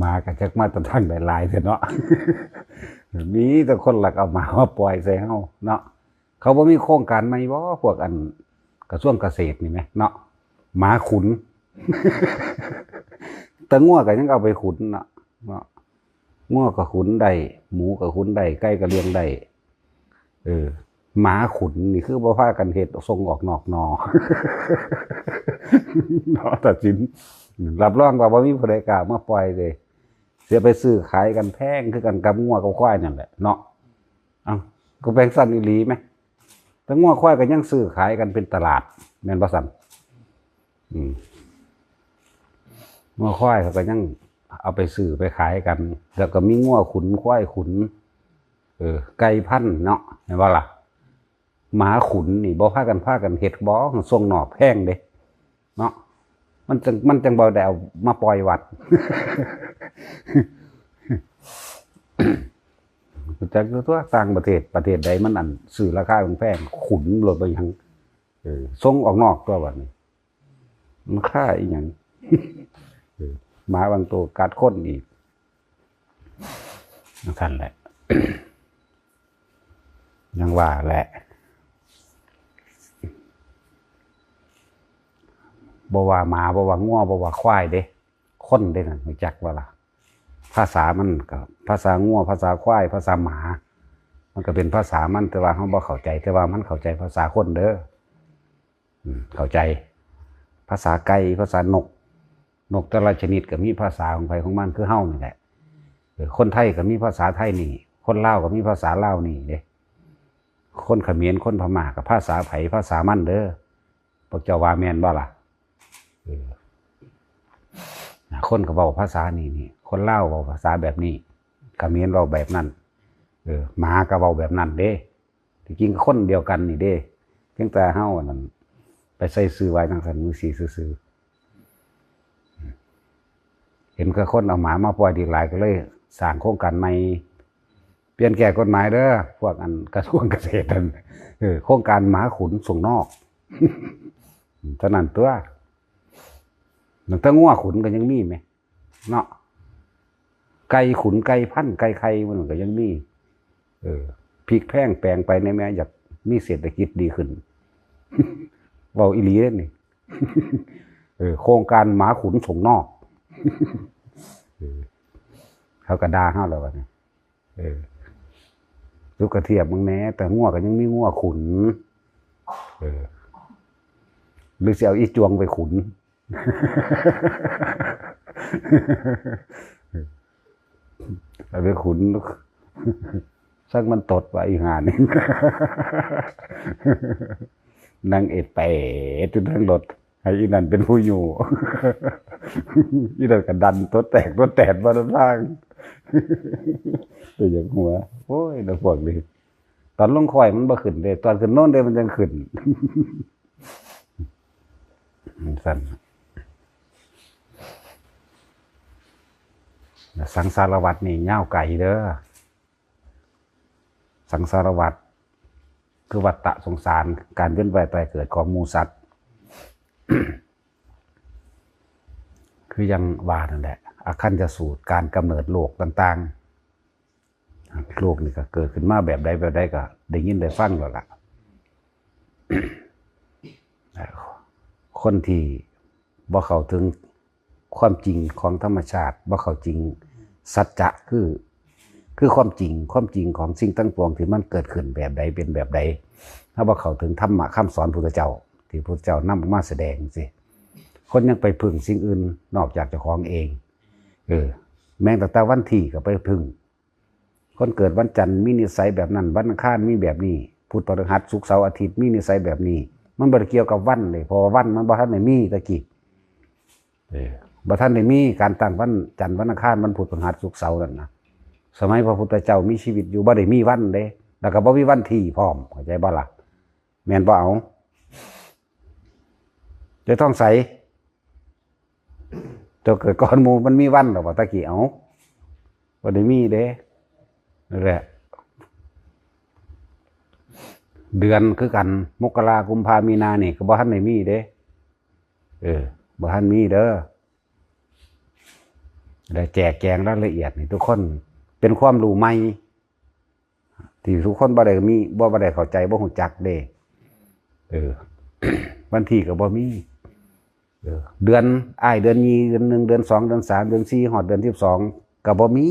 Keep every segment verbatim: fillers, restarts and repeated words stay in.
หมาก็จักมาแต่ทางใดหลายแท้เนาะ มีแต่คนลักเอาหมามาปล่อยใส่เฮาเนาะ เขาบ่มีโครงการใหม่บ่ พวกอันกระทรวงเกษตรนี่แหมเนาะ หมาขุน แต่งัวก็ยังเอาไปขุนเนาะ เนาะ งัวก็ขุนได้ หมูก็ขุนได้ ไก่ก็เลี้ยงได้ เออ หมาขุนนี่คือบ่พากันเฮ็ดส่งออกนอกนอ เนาะ ตัดสิน รับรองว่าบ่มีผู้ใดกล้ามาปล่อยเลย เสียไปซื้อขายกันแพงคือกันกับงัวกับควายนั่นแหละเนาะ เอ้า ก็แปลงสั้นอีหลีไหม แต่งัวควายก็ยังซื้อขายกันเป็นตลาด แม่นบ่ซั่น อืม งัวควายเขาก็ยังเอาไปซื้อไปขายกัน แล้วก็มีงัวขุนควายขุน เออ ไก่พันธุ์เนาะ แม่นบ่ล่ะ หมาขุนนี่บ่พากัน พากันเฮ็ดบ่ ส่งนอกแพงเด้เนาะ มันจัง มันจังบ่ได้เอามาปล่อยวัด จักอยู่ตัวต่างประเทศ ประเทศใดมันอันซื้อราคาแพงๆ ขุนโลดไปหยัง เออ ส่งออกนอกตัวบัดนี้ มันค่าอีหยัง เออ หมาบางตัวกัดคนอีก จั่งซั่นแหละ ยังว่าแหละ บ่ว่าหมา บ่ว่างัว บ่ว่าควายเด้ คนเด้นั่น รู้จักบ่ล่ะ ภาษามันก็ ภาษางัว ภาษาควาย ภาษาหมา มันก็เป็นภาษามัน แต่ว่าเฮาบ่เข้าใจ แต่ว่ามันเข้าใจภาษาคนเด้อ อืม เข้าใจ ภาษาไก่ ภาษานก นกแต่ละชนิดก็มีภาษาของไผของมัน คือเฮานี่แหละ เออ คนไทยก็มีภาษาไทยนี่ คนลาวก็มีภาษาลาวนี่เด้ คนเขมร คนพม่าก็ภาษาไผภาษามันเด้อ พวกเจ้าว่าแม่นบ่ล่ะ เออ คนก็เว้าภาษานี่นี่ คนลาวเว้าภาษาแบบนี้ เขมรเว้าแบบนั้น เออ หมาก็เว้าแบบนั้นเด้ ที่จริงคนเดียวกันนี่เด้ เพียงแต่เฮาอันนั้นไปใส่ชื่อไว้จั่งซั่นจั่งซี้ซื่อๆ เห็นคือคนเอาหมามาปล่อยดีหลายก็เลยสร้างโครงการใหม่ เปลี่ยนแก้กฎหมายเด้อ พวกอันกระทรวงเกษตรนั่น เออ โครงการหมาขุนส่งนอก เท่านั้นตัว ตั้งแต่งัวขุนก็ยังมีไหม เนาะ ไก่ขุน ไก่พันธุ์ ไก่ไข่มันก็ยังมี เออ พลิกแพลงแปลงไปในแม่ อยากมีเศรษฐกิจดีขึ้น เว้าอีหลีเด้นี่ เออ โครงการหมาขุนส่งนอก เออ เขาก็ด่าเฮาแล้วบัดนี้ เออ สุกกระเทียบมึงแหน่ แต่งัวก็ยังมีงัวขุน เออ หรือสิเอาอีจวงไปขุน เอาไปขุน สักมันตดว่าอีห่านี่ นั่งเอดเปดอยู่ทั้งรถ ให้อีนั่นเป็นผู้อยู่ อีนั่นก็ดันตัวแตกตัวแตนมาทาง เป็นอย่างหัว โอ้ยนะพวกนี้ ตอนลงคอยมันบ่ขึ้นเด้ ตอนขึ้นโน่นเด้มันยังขึ้น มันสั่น สังสารวัฏนี่ยาวไกลเด้อ สังสารวัฏคือวัฏฏะสงสาร การเวียนว่ายตายเกิดของหมู่สัตว์ คือยังว่านั่นแหละ อคันธสูตร การกำเนิดโลกต่างๆ โลกนี่ก็เกิดขึ้นมาแบบใดแบบใดก็ได้ยินได้ฟังแล้วล่ะ คนที่บ่เข้าถึงความจริงของธรรมชาติ บ่เข้าจริงสัจจะคือ คือความจริง ความจริงของสิ่งทั้งปวงที่มันเกิดขึ้นแบบใดเป็นแบบใด ถ้าบ่เข้าถึงธรรมะคำสอนพุทธเจ้า ที่พุทธเจ้านำออกมาแสดงสิ คนยังไปพึ่งสิ่งอื่นนอกจากเจ้าของเอง เออ แม้แต่วันที่ก็ไปพึ่ง คนเกิดวันจันทร์มีนิสัยแบบนั้น วันอังคารมีแบบนี้ พุธพฤหัสศุกร์เสาร์อาทิตย์มีนิสัยแบบนี้ มันบ่ได้เกี่ยวกับวันเลย เพราะว่าวันมันบ่ทันได้มีตะกี้ เออ บ่ทันได้มีการตั้งวันจันทร์วันอังคารวันพุธพฤหัสศุกร์เสาร์นั่นนะ สมัยพระพุทธเจ้ามีชีวิตอยู่บ่ได้มีวันเด้ แล้วก็บ่มีวันที่พร้อม เข้าใจบ่ล่ะ แม่นบ่เอา เจ้าทองใส เจ้าเกิดก่อนหมู่มันมีวันหรอบ่ตะกี้ เอา บ่ได้มีเด้ นั่นแหละ เดือนคือกัน มกรา กุมภา มีนานี่ก็บ่ทันได้มีเด้ เออ บ่ทันมีเด้อ ได้แจกแจงรายละเอียดให้ทุกคนเป็นความรู้ใหม่ ที่ทุกคนบ่ได้มี บ่ บ่ได้เข้าใจ บ่ฮู้จักเด้ เออ วันที่ก็บ่มี เออ เดือน อ้ายเดือนยี่ เดือนหนึ่ง เดือนสอง เดือนสาม เดือนสี่ ฮอดเดือนสิบสอง ก็บ่มี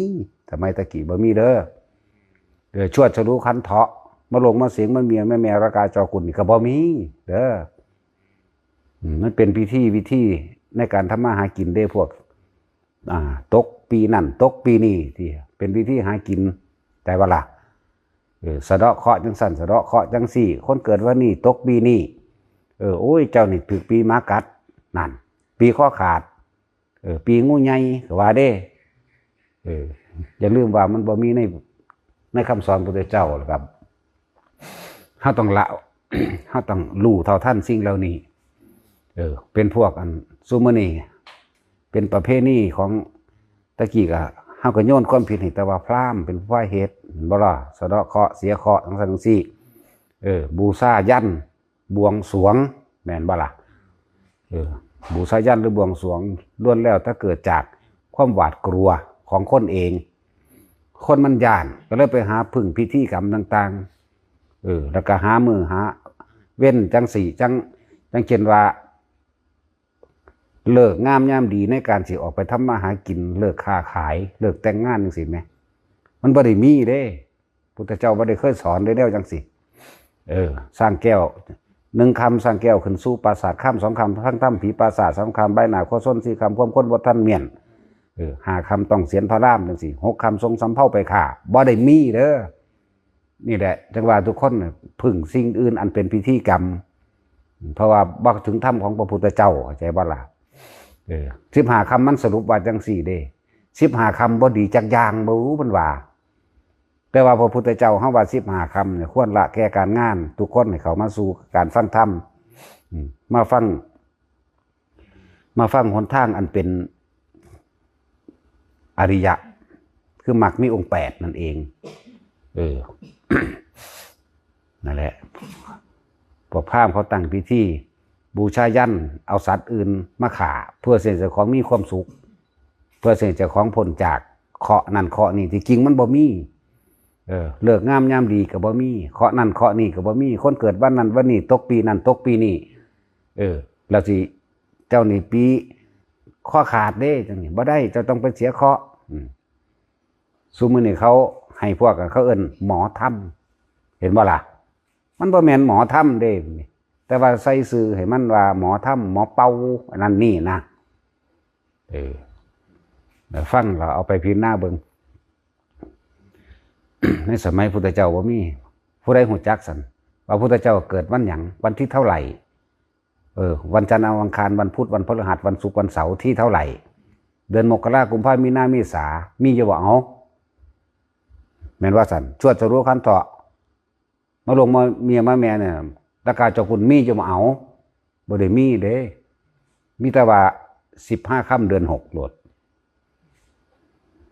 สมัยตะกี้บ่มีเด้อ เออ ชวดฉลูขันเถาะ มาลงมาเสียงมาเมียแม่แม่รากาจอกุนนี่ก็บ่มีเด้อ อืม มันเป็นพิธี วิธีในการทำมาหากินเด้พวก อ่า ตกปีนั่น ตกปีนี้ ที่เป็นวิธีหากิน แต่ว่าล่ะ เออ สะเดาะเคราะห์จังสั่น สะเดาะเคราะห์จังสี่ คนเกิดวันนี้ตกปีนี้ เออ โอ้ย เจ้านี่ถืกปีหมากัด นั่น ปีคอขาด เออ ปีงูใหญ่ก็ว่าเด้ เออ อย่าลืมว่ามันบ่มีใน ในคำสอนพุทธเจ้าหรอกครับ เฮาต้องละ เฮาต้องรู้เท่าทันสิ่งเหล่านี้ เออ เป็นพวกอันซุมื้อนี้ เป็นประเพณีของตะกี้ก็ เฮาก็โยนความผิดให้แต่ว่าพราหมณ์เป็นผู้พาเฮ็ด แม่นบ่ล่ะ สะเดาะเคราะห์เสียเคราะห์จังซั่นจังซี่ เออ บูชายัญ บวงสรวง แม่นบ่ล่ะ เออ บูชายัญหรือบวงสรวง ล้วนแล้วแต่เกิดจากความหวาดกลัวของคนเอง คนมันย้าน ก็เลยไปหาพึ่งพิธีกรรมต่างๆ เออ แล้วก็หามื้อหาเว้นจังสี่ จัง จังเช่นว่า เลิกงามยามดีในการสิออกไปทำมาหากิน เลิกค้าขาย เลิกแต่งงานจังซี่แหม มันบ่ได้มีเด้ พุทธเจ้าบ่ได้เคยสอนเด้แนวจังซี่ เออ สร้างแก้ว หนึ่งค่ำสร้างแก้วขึ้นสู่ปราสาท ค่ำสองค่ำฟังธรรมผีปราสาท สามค่ำใบหน้าโคชน สี่ค่ำความคนบ่ทันเมียน เออ ห้าค่ำต้องเสียนพระรามจังซี่ หกค่ำส่งสำเภาไปฆ่า บ่ได้มีเด้อ นี่แหละ จังว่าทุกคนน่ะพึ่งสิ่งอื่นอันเป็นพิธีกรรม เพราะว่าบ่ถึงธรรมของพระพุทธเจ้า เข้าใจบ่ล่ะ เออ สิบห้าค่ำมันสรุปว่าจังซี่เด้ สิบห้าค่ำบ่ดีจักอย่าง บ่รู้มันว่า แต่ว่าพระพุทธเจ้าเฮาว่าสิบห้าค่ำเนี่ยควรละแก่การงาน ทุกคนให้เข้ามาสู่การฟังธรรม อืม มาฟัง มาฟังหนทางอันเป็นอริยะ คือมรรคมีองค์แปดนั่นเอง เออ นั่นแหละ พวกพราหมณ์เขาตั้งพิธี บูชายัญ เอาสัตว์อื่นมาฆ่า เพื่อสิให้เจ้าของมีความสุข เพื่อสิให้เจ้าของพ้นจากเคราะห์นั่นเคราะห์นี้ ที่จริงมันบ่มี เออ เลิกงามยามดีก็บ่มี เคราะห์นั่นเคราะห์นี้ก็บ่มี คนเกิดวันนั้นวันนี้ ตกปีนั่นตกปีนี้ เออ แล้วสิ เจ้านี่ปีคอขาดเด้ จังนี้บ่ได้ เจ้าต้องไปเสียเคราะห์ อืม ซุมื้อนี้เขาให้พวกกัน เขาเอิ้นหมอธรรม เห็นบ่ล่ะ มันบ่แม่นหมอธรรมเด้ แต่ว่าใส่ชื่อให้มันว่าหมอธรรม หมอเป่า อันนั้นนี่นะ เออ แล้วฟังแล้วเอาไปพิจารณาเบิ่ง ในสมัยพุทธเจ้าบ่มีผู้ใดฮู้จักซั่น ว่าพุทธเจ้าเกิดวันหยัง วันที่เท่าไหร่ เออ วันจันทร์ วันอังคาร วันพุธ วันพฤหัส วันศุกร์ วันเสาร์ ที่เท่าไหร่ เดือนมกรา กุมภา มีนา เมษา มีอยู่บ่ เอา แม่นว่าซั่น ชวดฉลูขันเถาะ มาลงมาเมียมาแม่เนี่ย ตะกาเจ้าคุณมีอยู่บ่ เอา บ่ได้มีเด้ มีแต่ว่าสิบห้าค่ำเดือนหกโลด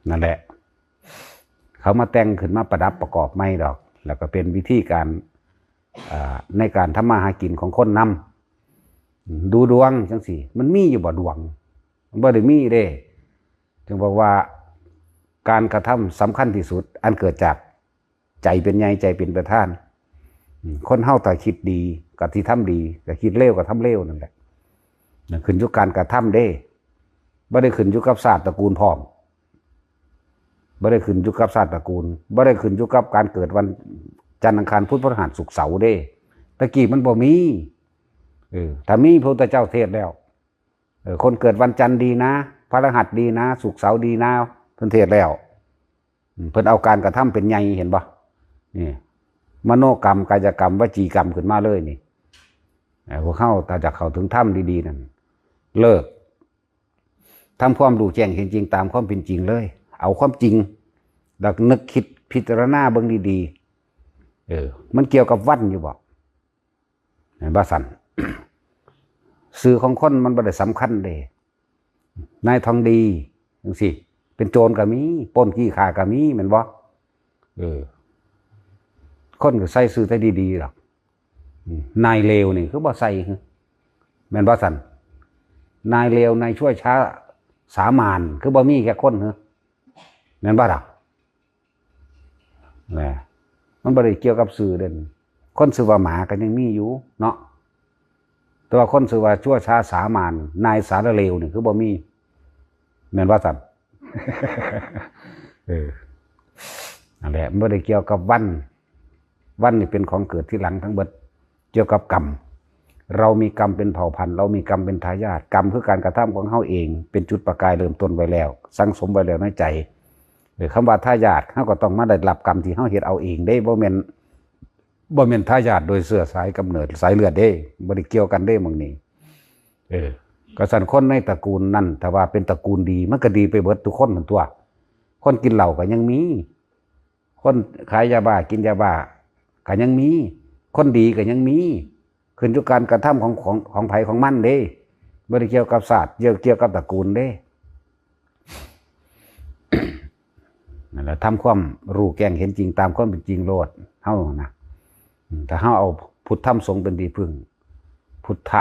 นั่นแหละ เขามาแต่งขึ้นมาประดับประกอบใหม่ดอก แล้วก็เป็นวิธีการ อ่า ในการทำมาหากินของคนนำ ดูดวงจังซี่ มันมีอยู่บ่ดวง มันบ่ได้มีเด้ จึงบอกว่าการกระทำสำคัญที่สุด อันเกิดจากใจเป็นใหญ่ใจเป็นประธาน อืม คนเฮาถ้าคิดดีก็สิทำดี ถ้าคิดเลวก็ทำเลวนั่นแหละ นั่นขึ้นอยู่การกระทำเด้ บ่ได้ขึ้นอยู่กับชาติตระกูลพร้อม บ่ได้ขึ้นอยู่กับชาติตระกูล บ่ได้ขึ้นอยู่กับการเกิดวันจันทร์อังคารพุธพฤหัสศุกร์เสาร์เด้ ตะกี้มันบ่มี เออ ถ้ามีพระพุทธเจ้าเทศน์แล้ว เออ คนเกิดวันจันทร์ดีนะ พฤหัสดีนะ ศุกร์เสาร์ดีนะ เพิ่นเทศน์แล้ว อืม เพิ่นเอาการกระทำเป็นใหญ่ เห็นบ่ นี่ มโนกรรม กายกรรม วจีกรรมขึ้นมาเลยนี่ เออ พวกเฮาถ้าจะเข้าถึงธรรมดีๆนั่น เลิก ทำความรู้แจ้งเห็นจริงตามความเป็นจริงเลย เอาความจริง แล้วนึกคิดพิจารณาเบิ่งดีๆ เออ มันเกี่ยวกับวันอยู่บ่ แม่นบ่ซั่น ชื่อของคนมันบ่ได้สำคัญเด้ นายทองดีจังซี่ เป็นโจรก็มี ปล้นขี้ข้าก็มี แม่นบ่ เออ คนก็ใส่ชื่อแต่ดีๆดอก อืม นายเลวนี่คือบ่ใส่ แม่นบ่ซั่น นายเลว นายชั่วช้า สามาน คือบ่มีแค่คนเหรอ แม่นบ่ล่ะ นะ มันบ่ได้เกี่ยวกับชื่อเด่น คนชื่อว่าหมาก็ยังมีอยู่เนาะ แต่ว่าคนชื่อว่าชั่วช้าสามาน นายสารเลวนี่คือบ่มี แม่นว่าซั่น เออ นั่นแหละ มันบ่ได้เกี่ยวกับวัน วันนี่เป็นของเกิดทีหลังทั้งเบิด เกี่ยวกับกรรม เรามีกรรมเป็นเผ่าพันธุ์ เรามีกรรมเป็นทายาท กรรมคือการกระทำของเฮาเอง เป็นจุดประกายเริ่มต้นไว้แล้ว สั่งสมไว้แล้วในใจ เออ คำว่าทายาท เฮาก็ต้องมาได้รับกรรมที่เฮาเฮ็ดเอาเองเด้ บ่แม่น บ่แม่นทายาทโดยเชื้อสายกำเนิดสายเลือดเด้ บ่ได้เกี่ยวกันเด้หม่องนี้ เออ ก็ซั่นคนในตระกูลนั้น ถ้าว่าเป็นตระกูลดี มันก็ดีไปเบิดทุกคนนั่นตั๊ว คนกินเหล้าก็ยังมี คนขายยาบ้ากินยาบ้าก็ยังมี คนดีก็ยังมี ขึ้นอยู่การกระทำของ ของ ของไผของมันเด้ บ่ได้เกี่ยวกับชาติ เกี่ยว เกี่ยวกับตระกูลเด้ นั่นแหละ ทำความรู้แจ้งเห็นจริงตามความเป็นจริงโลด เฮานะ อืม ถ้าเฮาเอาพุทธธรรมสงฆ์เป็นที่พึ่ง พุทธะ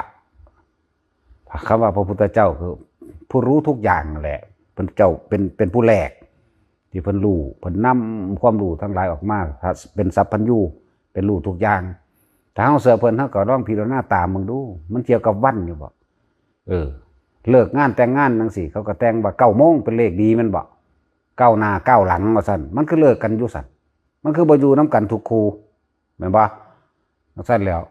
คำว่าพระพุทธเจ้าคือผู้รู้ทุกอย่างนั่นแหละ เป็นเจ้า เป็น เป็นผู้แรก ที่เพิ่นรู้ เพิ่นนำความรู้ทั้งหลายออกมา เป็นสัพพัญญู เป็นรู้ทุกอย่าง ถ้าเฮาเชื่อเพิ่น เฮาก็ลองพิจารณาตามเบิ่งดู มันเกี่ยวกับวันอยู่บ่ เออ เลิกงานแต่งงานจั่งซี้ เขาก็แต่งว่าเก้าโมงเป็นเลขดีแม่นบ่ เก้าหน้าเก้าหลังว่าซั่น มันคือเลิกกันอยู่ซั่น มันคือบ่อยู่นำกันทุกคู่ แม่นบ่ จั่งซั่นแล้ว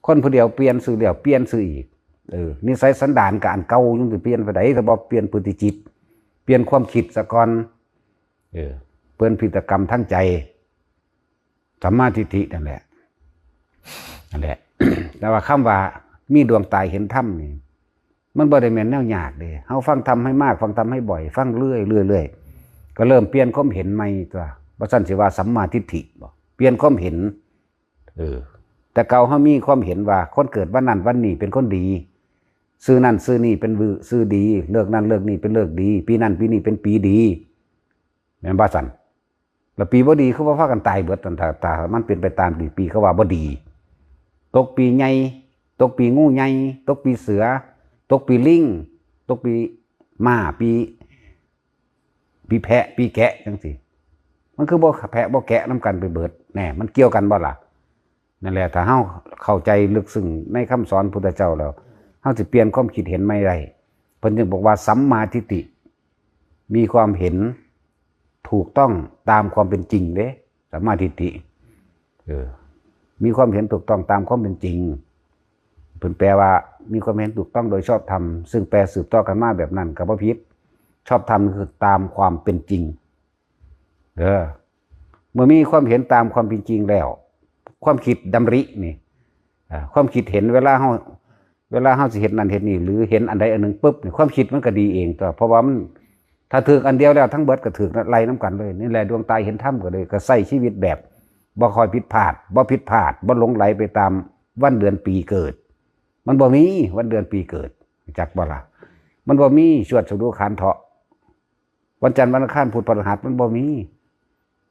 คนผู้เดียวเปลี่ยนชื่อแล้วเปลี่ยนชื่ออีก เออ นิสัยสันดานก็อันเก่าอยู่ สิเปลี่ยนไปได๋ ถ้าบ่เปลี่ยนพฤติจิต เปลี่ยนความคิดซะก่อน เออ เปลี่ยนพฤติกรรมทางใจ สัมมาทิฏฐินั่นแหละ นั่นแหละ แต่ว่าคำว่ามีดวงตาเห็นธรรมนี่ มันบ่ได้แม่นแนวยากเด้ เฮาฟังธรรมให้มาก ฟังธรรมให้บ่อย ฟังเรื่อยๆ เรื่อยๆ ก็เริ่มเปลี่ยนความเห็นใหม่ตั๊ว บ่ซั่นสิว่าสัมมาทิฏฐิบ่ เปลี่ยนความเห็น เออ แต่เก่าเฮามีความเห็นว่าคนเกิดวันนั้นวันนี้เป็นคนดี ชื่อนั้นชื่อนี้เป็นวือ ชื่อดี เลิกนั้นเลิกนี้เป็นเลิกดี ปีนั้นปีนี้เป็นปีดี แม่นบ่ซั่น แล้วปีบ่ดีคือว่าพากันตายเบิดนั่น ถ้า ถ้ามันเป็นไปตามที่ปีเขาว่าบ่ดี ตกปีใหญ่ ตกปีงูใหญ่ ตกปีเสือ ตกปีลิง ตกปีม้า ปี ปีแพะ ปีแกะจั่งซี้ มันคือบ่แพะบ่แกะนำกันไปเบิด แน่ มันเกี่ยวกันบ่ล่ะ นั่นแหละ ถ้าเฮาเข้าใจลึกซึ้งในคำสอนพุทธเจ้าแล้ว เฮาสิเปลี่ยนความคิดเห็นใหม่ได้ เพิ่นจึงบอกว่าสัมมาทิฏฐิ มีความเห็นถูกต้องตามความเป็นจริงเด้ สัมมาทิฏฐิ เออ มีความเห็นถูกต้องตามความเป็นจริง เพิ่นแปลว่ามีความเห็นถูกต้องโดยชอบธรรม ซึ่งแปลสืบต่อกันมาแบบนั้นก็บ่ผิด ชอบธรรมคือตามความเป็นจริง เออ เมื่อมีความเห็นตามความเป็นจริงแล้ว ความคิดดำรินี่ อ่า ความคิดเห็นเวลาเฮา เวลาเฮาสิเฮ็ดนั่นเฮ็ดนี่ หรือเห็นอันใดอันหนึ่งปุ๊บนี่ ความคิดมันก็ดีเองตั๊ว เพราะว่ามัน ถ้าถืกอันเดียวแล้วทั้งเบิดก็ถืกไล่นำกันเลย นี่แหละดวงตาเห็นธรรมก็เลย ก็ใช้ชีวิตแบบบ่ค่อยผิดพลาด บ่ผิดพลาด บ่หลงไหลไปตามวันเดือนปีเกิด มันบ่มีวันเดือนปีเกิด จักบ่ล่ะ มันบ่มีชวดฉลูขานเถาะ วันจันทร์วันอังคารพุธพฤหัสมันบ่มี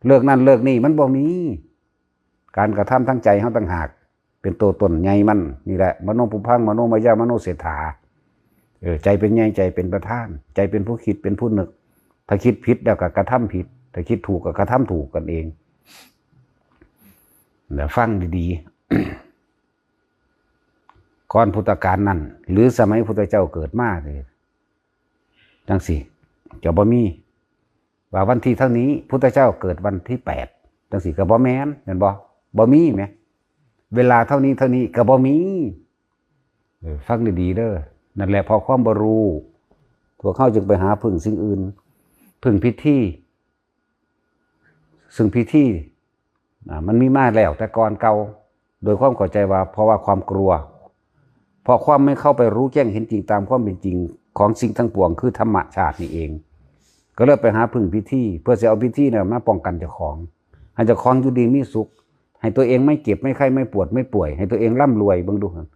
เลิกนั่นเลิกนี่มันบ่มี การกระทำทางใจเฮาต่างหาก เป็นตัวตนใหญ่มัน นี่แหละ มโนปุพพัง มโนมายา มโนเศรษฐา เออ ใจเป็นใหญ่ ใจเป็นประธาน ใจเป็นผู้คิด เป็นผู้นึก ถ้าคิดผิดแล้วก็กระทำผิด ถ้าคิดถูกก็กระทำถูกกันเอง แล้วฟังดีๆ ก่อนพุทธกาลนั่น หรือสมัยพุทธเจ้าเกิดมาเนี่ย จั่งซี้ จะบ่มี ว่าวันที่เท่านี้พุทธเจ้าเกิดวันที่แปด จั่งซี้ก็บ่แม่น แม่นบ่ บ่มีแหม เวลาเท่านี้เท่านี้ก็บ่มี เออ ฟังดีๆ เด้อ นั่นแหละ เพราะความบ่รู้ พวกเฮาจึงไปหาพึ่งสิ่งอื่น พึ่งพิธี ซึ่งพิธี อ่า มันมีมาแล้วแต่ก่อนเก่า โดยความเข้าใจว่าเพราะว่าความกลัว เพราะความไม่เข้าไปรู้แจ้งเห็นจริงตามความเป็นจริงของสิ่งทั้งปวง คือธรรมชาตินี่เอง ก็เลยไปหาพึ่งพิธี เพื่อจะเอาพิธีเนี่ยมาป้องกันเจ้าของ ให้เจ้าของอยู่ดีมีสุข ให้ตัวเองไม่เจ็บไม่ไข้ไม่ปวดไม่ป่วย ให้ตัวเองร่ำรวย เบิ่งดูหั่น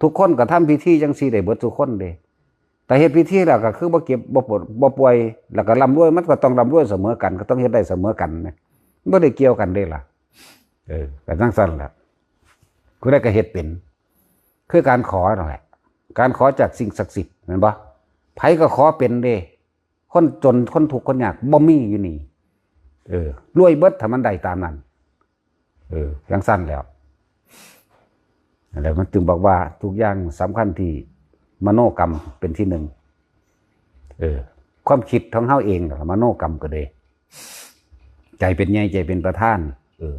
ทุกคนก็ทำพิธีจั่งซี้ได้เบิดทุกคนเด้ แต่เฮ็ดพิธีแล้วก็คือบ่เจ็บบ่ปวดบ่ป่วย แล้วก็ร่ำรวย มันก็ต้องร่ำรวยเสมอกัน ก็ต้องเฮ็ดได้เสมอกันนะ บ่ได้เกี่ยวกันเด้ล่ะ เออ ก็จั่งซั่นล่ะ ผู้ใดก็เฮ็ดเป็น คือการขอนั่นแหละ การขอจากสิ่งศักดิ์สิทธิ์ แม่นบ่ ไผก็ขอเป็นเด้ คนจนคนทุกข์คนยากบ่มีอยู่นี่ เออ รวยเบิดถ้ามันได้ตามนั้น เออ จั่งซั่นแหล้ว แล้วมันจึงบอกว่าทุกอย่างสำคัญที่มโนกรรมเป็นที่หนึ่ง เออ ความคิดของเฮาเองล่ะ มโนกรรมก็เลย ใจเป็นใหญ่ใจเป็นประธาน เออ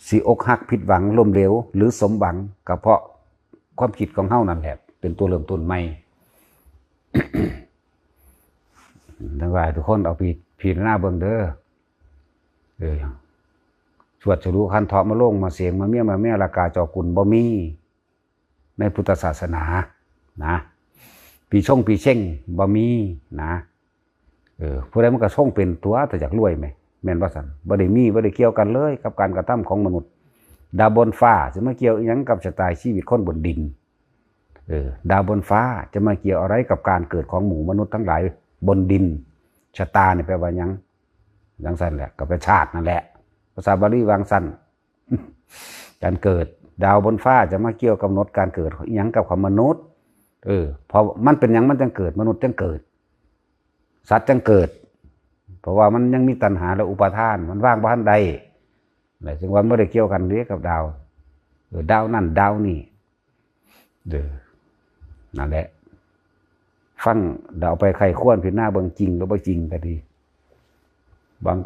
สิอกหักผิดหวังล้มเหลวหรือสมหวัง ก็เพราะความคิดของเฮานั่นแหละ เป็นตัวเริ่มต้นใหม่ ทั้งหลายทุกคนเอาพิพิจารณาเบิ่งเด้อ เออ สวดสรุขันธ์เถาะมาลงมาเสงมาเมียมาเมียละกาจอกุลบ่มี ในพุทธศาสนา นะ ปีชงปีเช็งบ่มี นะ เออ ผู้ใดมันก็ชงเป็นตัว แต่อยากรวยไหม แม่นว่าซั่น บ่ได้มี บ่ได้เกี่ยวกันเลย กับการกระทำของมนุษย์ ดาวบนฟ้าจะมาเกี่ยวอิหยังกับชะตาชีวิตคนบนดิน เออ ดาวบนฟ้าจะมาเกี่ยวอะไรกับการเกิดของหมู่มนุษย์ทั้งหลายบนดิน ชะตาเนี่ยแปลว่าหยัง จั่งซั่นแหละ ก็เป็นชาตินั่นแหละ ภาษาบาลีวางซั่น การเกิด ดาวบนฟ้าจะมาเกี่ยวกำหนดการเกิดอิหยังกับของมนุษย์ เออ เพราะมันเป็นหยังมันจั่งเกิด มนุษย์จั่งเกิด สัตว์จั่งเกิด เพราะว่ามันยังมีตัณหาและอุปาทาน มันวางบ่ทันได้ นะ จึงว่าบ่ได้เกี่ยวกันเด้กับดาว เออ ดาวนั่นดาวนี่ เด้อ นั่นแหละ ฟังแล้วเอาไปใคร่ครวญพิจารณาเบิ่งจริงหรือบ่จริงก็ดี บาง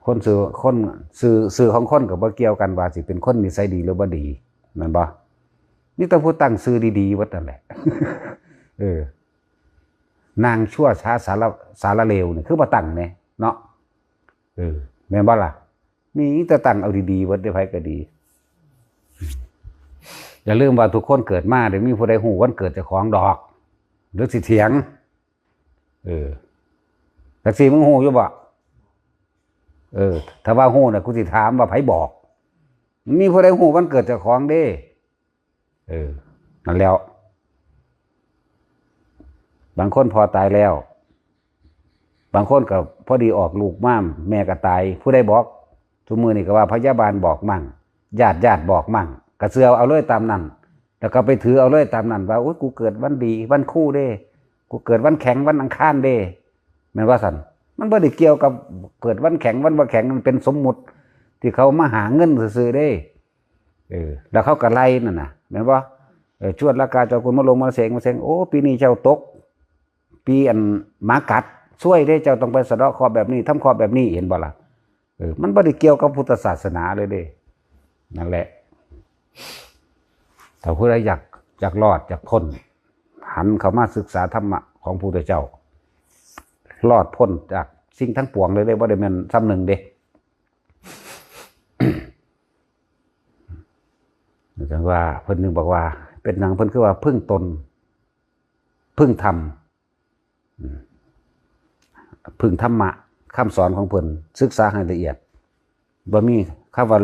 คนซื่อ คนซื่อ ซื่อของคนก็บ่เกี่ยวกันว่าสิเป็นคนนิสัยดีหรือบ่ดี แม่นบ่ มีแต่ผู้ตั้งซื่อดีๆเบิดนั่นแหละ เออ นางชั่วช้าสาร สารเลวนี่คือบ่ตั้งแหน่เนาะ เออ แม่นบ่ล่ะ มีแต่ตั้งเอาดีๆเบิดเด้อ ไผก็ดี อย่าลืมว่าทุกคนเกิดมาเด้ มีผู้ใดฮู้วันเกิดเจ้าของดอก หรือสิเถียง เออ จักซี่มึงฮู้อยู่บ่ เออ ถ้าว่าฮู้น่ะ กูสิถามว่าไผบอก มีผู้ใดฮู้วันเกิดเจ้าของเด้ เออ นั่นแหล้ว บางคนพ่อตายแล้ว บางคนก็พอดีออกลูกมา แม่ก็ตาย ผู้ใดบอก ซุมื้อนี้ก็ว่าพยาบาลบอกมั่ง ญาติญาติบอกมั่ง ก็เชื่อเอาเลยตามนั้น แล้วก็ไปถือเอาเลยตามนั้น ว่า โอ๊ย กูเกิดวันดี วันคู่เด้ กูเกิดวันแข็ง วันอังคารเด้ แม่นว่าซั่น มันบ่ได้เกี่ยวกับเกิดวันแข็ง วันบ่แข็ง มันเป็นสมมุติที่เขามาหาเงินซื่อๆเด้ เออ แล้วเขาก็ไล่นั่นน่ะ แม่นบ่ เออ ชวดละกาจอกุลมาลงมาเสงมาเสง โอ้ ปีนี้เจ้าตก ปีอันหมากัด ซวยเด้ เจ้าต้องไปสะเดาะเคราะห์แบบนี้ ทำเคราะห์แบบนี้ เห็นบ่ล่ะ เออ มันบ่ได้เกี่ยวกับพุทธศาสนาเลยเด้ นั่นแหละ ถ้าผู้ใดอยาก อยากรอด อยากพ้น หันเข้ามาศึกษาธรรมะของพระพุทธเจ้า รอดพ้นจากสิ่งทั้งปวงเลยเด้ บ่ได้แม่นซ้ำหนึ่งเด้ จั่งว่าเพิ่นนึงบอกว่า เป็นหยังเพิ่นคือว่าพึ่งตน พึ่งธรรม อืม พึ่งธรรมะ คำสอนของเพิ่น ศึกษาให้ละเอียด บ่มีคำว่า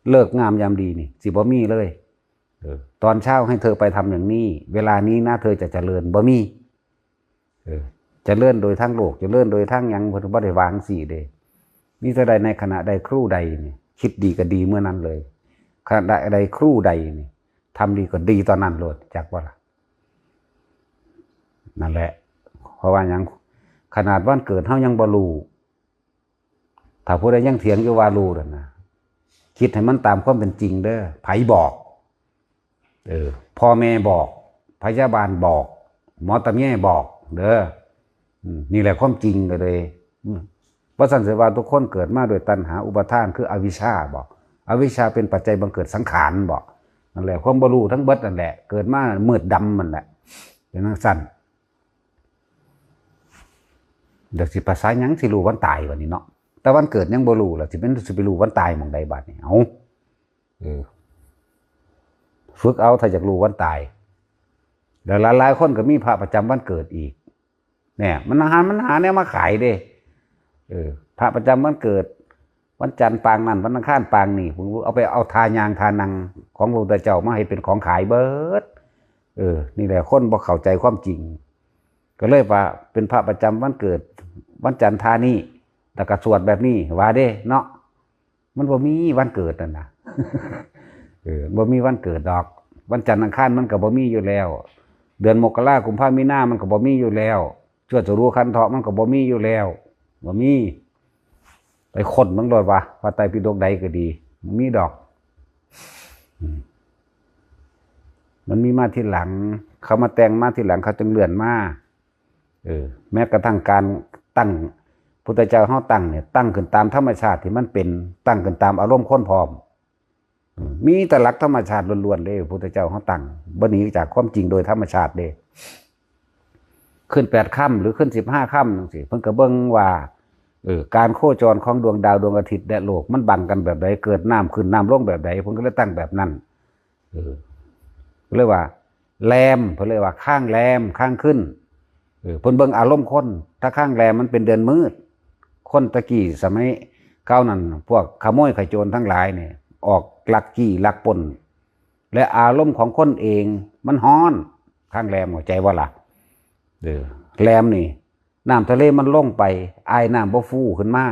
เลิกงามยามดีนี่ สิบ่มีเลย เออ ตอนเช้าให้เธอไปทำอย่างนี้ เวลานี้นะเธอจะเจริญ บ่มี เออ เจริญโดยทางโลก เจริญโดยทางหยัง เพิ่นบ่ได้วางจั่งซี้เด้ มีเท่าใดในขณะใดครู่ใดนี่ คิดดีก็ดีเมื่อนั้นเลย ขณะใดครู่ใดนี่ ทำดีก็ดีตอนนั้นโลด จักบ่ล่ะ นั่นแหละ เพราะว่าหยัง ขนาดวันเกิดเฮายังบ่รู้ ถ้าผู้ใดยังเถียงอยู่ว่ารู้นั่นนะ คิดให้มันตามความเป็นจริงเด้อ ไผบอก เออ พ่อแม่บอก พยาบาลบอก หมอตำแยบอก เด้อ อืม นี่แหละความจริงก็เลย อืม บ่ซั้นสิว่าทุกคนเกิดมาด้วยตัณหาอุปาทาน คืออวิชชาบ่ อวิชชาเป็นปัจจัยบังเกิดสังขารบ่ นั่นแหละ ความบ่รู้ทั้งเบิดนั่นแหละ เกิดมามืดดำนั่นแหละ เป็นจั่งซั้น เดี๋ยวสิภาษาหยังสิรู้วันตายบัดนี้เนาะ แต่วันเกิดยังบ่รู้ล่ะ สิเป็น สิไปรู้วันตายหม่องใดบัดนี้ เอ้า เออ ฝึกเอา ถ้าอยากรู้วันตาย แล้วหลายๆคนก็มีพระประจำวันเกิดอีก เนี่ย มันหา มันหาแนวมาขายเด้ เออ พระประจำวันเกิด วันจันทร์ปางนั่น วันอังคารปางนี่ ผมเอาไปเอาท่าย่างท่านั่งของพระพุทธเจ้ามาให้เป็นของขายเบิด เออ นี่แหละคนบ่เข้าใจความจริง ก็เลยว่าเป็นพระประจำวันเกิด วันจันทร์ท่านี้ แล้วก็สวดแบบนี้ ว่าเด้เนาะ มันบ่มีวันเกิดนั่นนะ เออ บ่มีวันเกิดดอก วันจันทร์อังคารมันก็บ่มีอยู่แล้ว เดือนมกรากุมภามีนามันก็บ่มีอยู่แล้ว ชั่วจรูขันธ์เถาะมันก็บ่มีอยู่แล้ว บ่มี ไปค้นเบิ่งโลดว่า พระไตรปิฎกใดก็ดี บ่มีดอก อืม มันมีมาทีหลัง เขามาแต่งมาทีหลัง เขาจึงเลื่อนมา เออ แม้กระทั่งการตั้ง พุทธเจ้าเฮาตั้งเนี่ย ตั้งขึ้นตามธรรมชาติที่มันเป็น ตั้งขึ้นตามอารมณ์คนพร้อม อืม มีแต่หลักธรรมชาติล้วนๆเด้ พุทธเจ้าเฮาตั้ง บ่หนีจากความจริงโดยธรรมชาติเด้ ขึ้นแปดค่ำหรือขึ้นสิบห้าค่ำจังซี้ เพิ่นก็เบิ่งว่า เออ การโคจรของดวงดาวดวงอาทิตย์และโลกมันบังกันแบบใด เกิดน้ำขึ้นน้ำลงแบบใด เพิ่นก็เลยตั้งแบบนั้น เออ เรียกว่า แรม เพิ่นเรียกว่าข้างแรม ข้างขึ้น เออ เพิ่นเบิ่งอารมณ์คน ถ้าข้างแรมมันเป็นเดือนมืด คนตะกี้สมัยคราวนั้น พวกขโมยขโจรทั้งหลายเนี่ย ออกลักจี้ลักปล้น และอารมณ์ของคนเองมันฮ้อน ข้างแรม เข้าใจบ่ล่ะ เออ แรมนี่ น้ำทะเลมันลงไป อายน้ำบ่ฟูขึ้นมา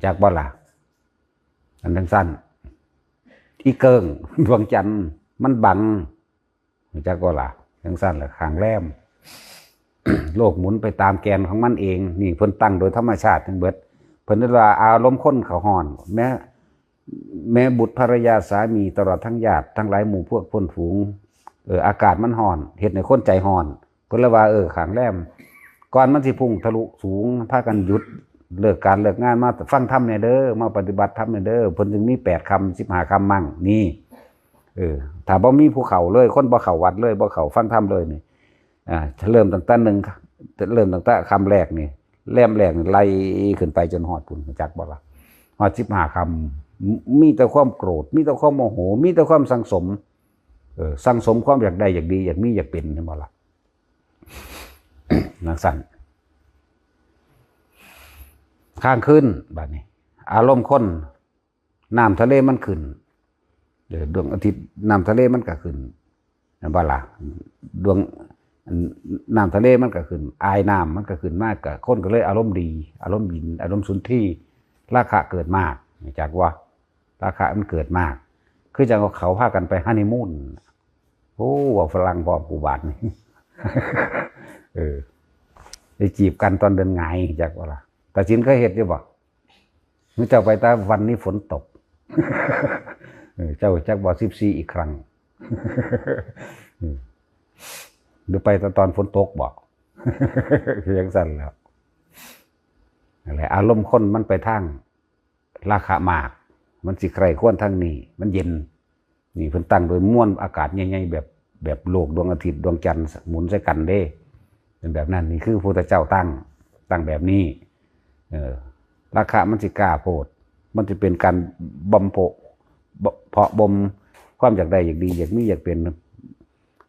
จักบ่ล่ะ อันจังซั่น อีเกิง ดวงจันทร์มันบัง จักบ่ล่ะ จังซั่นแหละ ข้างแรม โลกหมุนไปตามแกนของมันเอง นี่เพิ่นตั้งโดยธรรมชาติทั้งเบิด เพิ่นเรียกว่าอารมณ์คนเขาฮ้อน แม้ แม้บุตรภรรยาสามีตลอดทั้งญาติทั้งหลายหมู่พวกเพื่อนฝูง เออ อากาศมันฮ้อน เฮ็ดให้คนใจฮ้อน เพิ่นเลยว่า เออ ข้างแรม ก่อนมันสิพุ่งทะลุสูง พากันหยุด เลิกการเลิกงานมาฟังธรรมแหน่เด้อ มาปฏิบัติธรรมแหน่เด้อ เพิ่นจึงมีแปดค่ำ สิบห้าค่ำมั่ง นี่ เออ ถ้าบ่มีผู้เข้าเลย คนบ่เข้าวัดเลย บ่เข้าฟังธรรมเลยนี่ อ่า เริ่มตั้งแต่หนึ่ง เริ่มตั้งแต่ค่ำแรกนี่ แรมแรกนี่ไล่ขึ้นไปจนฮอดพุ้น จักบ่ล่ะ ฮอดสิบห้าค่ำ มีแต่ความโกรธ มีแต่ความโมโห มีแต่ความสังสม เออ สังสมความอยากได้ อยากดี อยากมี อยากเป็น เห็นบ่ล่ะ จังซั่น ข้างขึ้น บัดนี้ อารมณ์คน น้ำทะเลมันขึ้น เออ ดวงอาทิตย์ น้ำทะเลมันก็ขึ้น เห็นบ่ล่ะ ดวง อัน น้ำทะเลมันก็ขึ้น อายน้ำมันก็ขึ้นมาก ก็คนก็เลยอารมณ์ดี อารมณ์ยิน อารมณ์สุนทรีย์ ราคะเกิดมาก จักว่า ราคะมันเกิดมาก คือจังว่าเขาพากันไปฮันนีมูน โอ้ เว้าฝรั่งพร้อมกูบาดนี่ เออ ไปจีบกันตอนเดือนหงาย จักว่าล่ะ ตาสินเคยเฮ็ดอยู่บ่ มื้อเจ้าไปแต่วันนี้ฝนตก เออ เจ้าจักบ่ สิบสี่ อีกครั้ง เออ หรือไปแต่ตอนฝนตกบ่ คือจังซั่นแหล้ว นั่นแหละ อารมณ์คนมันไปทางราคะมาก มันสิใคร่ควรทางนี้ มันเย็น นี่เพิ่นตั้งโดยมวลอากาศใหญ่ๆ แบบ แบบโลกดวงอาทิตย์ดวงจันทร์หมุนใส่กันเด้ เป็นแบบนั้น นี่คือพระพุทธเจ้าตั้ง ตั้งแบบนี้ เออ ราคะมันสิกล้าโพด มันสิเป็นการบ่มเพาะ บ่ เพาะบ่มความอยากได้ อยากดี อยากมี อยากเป็น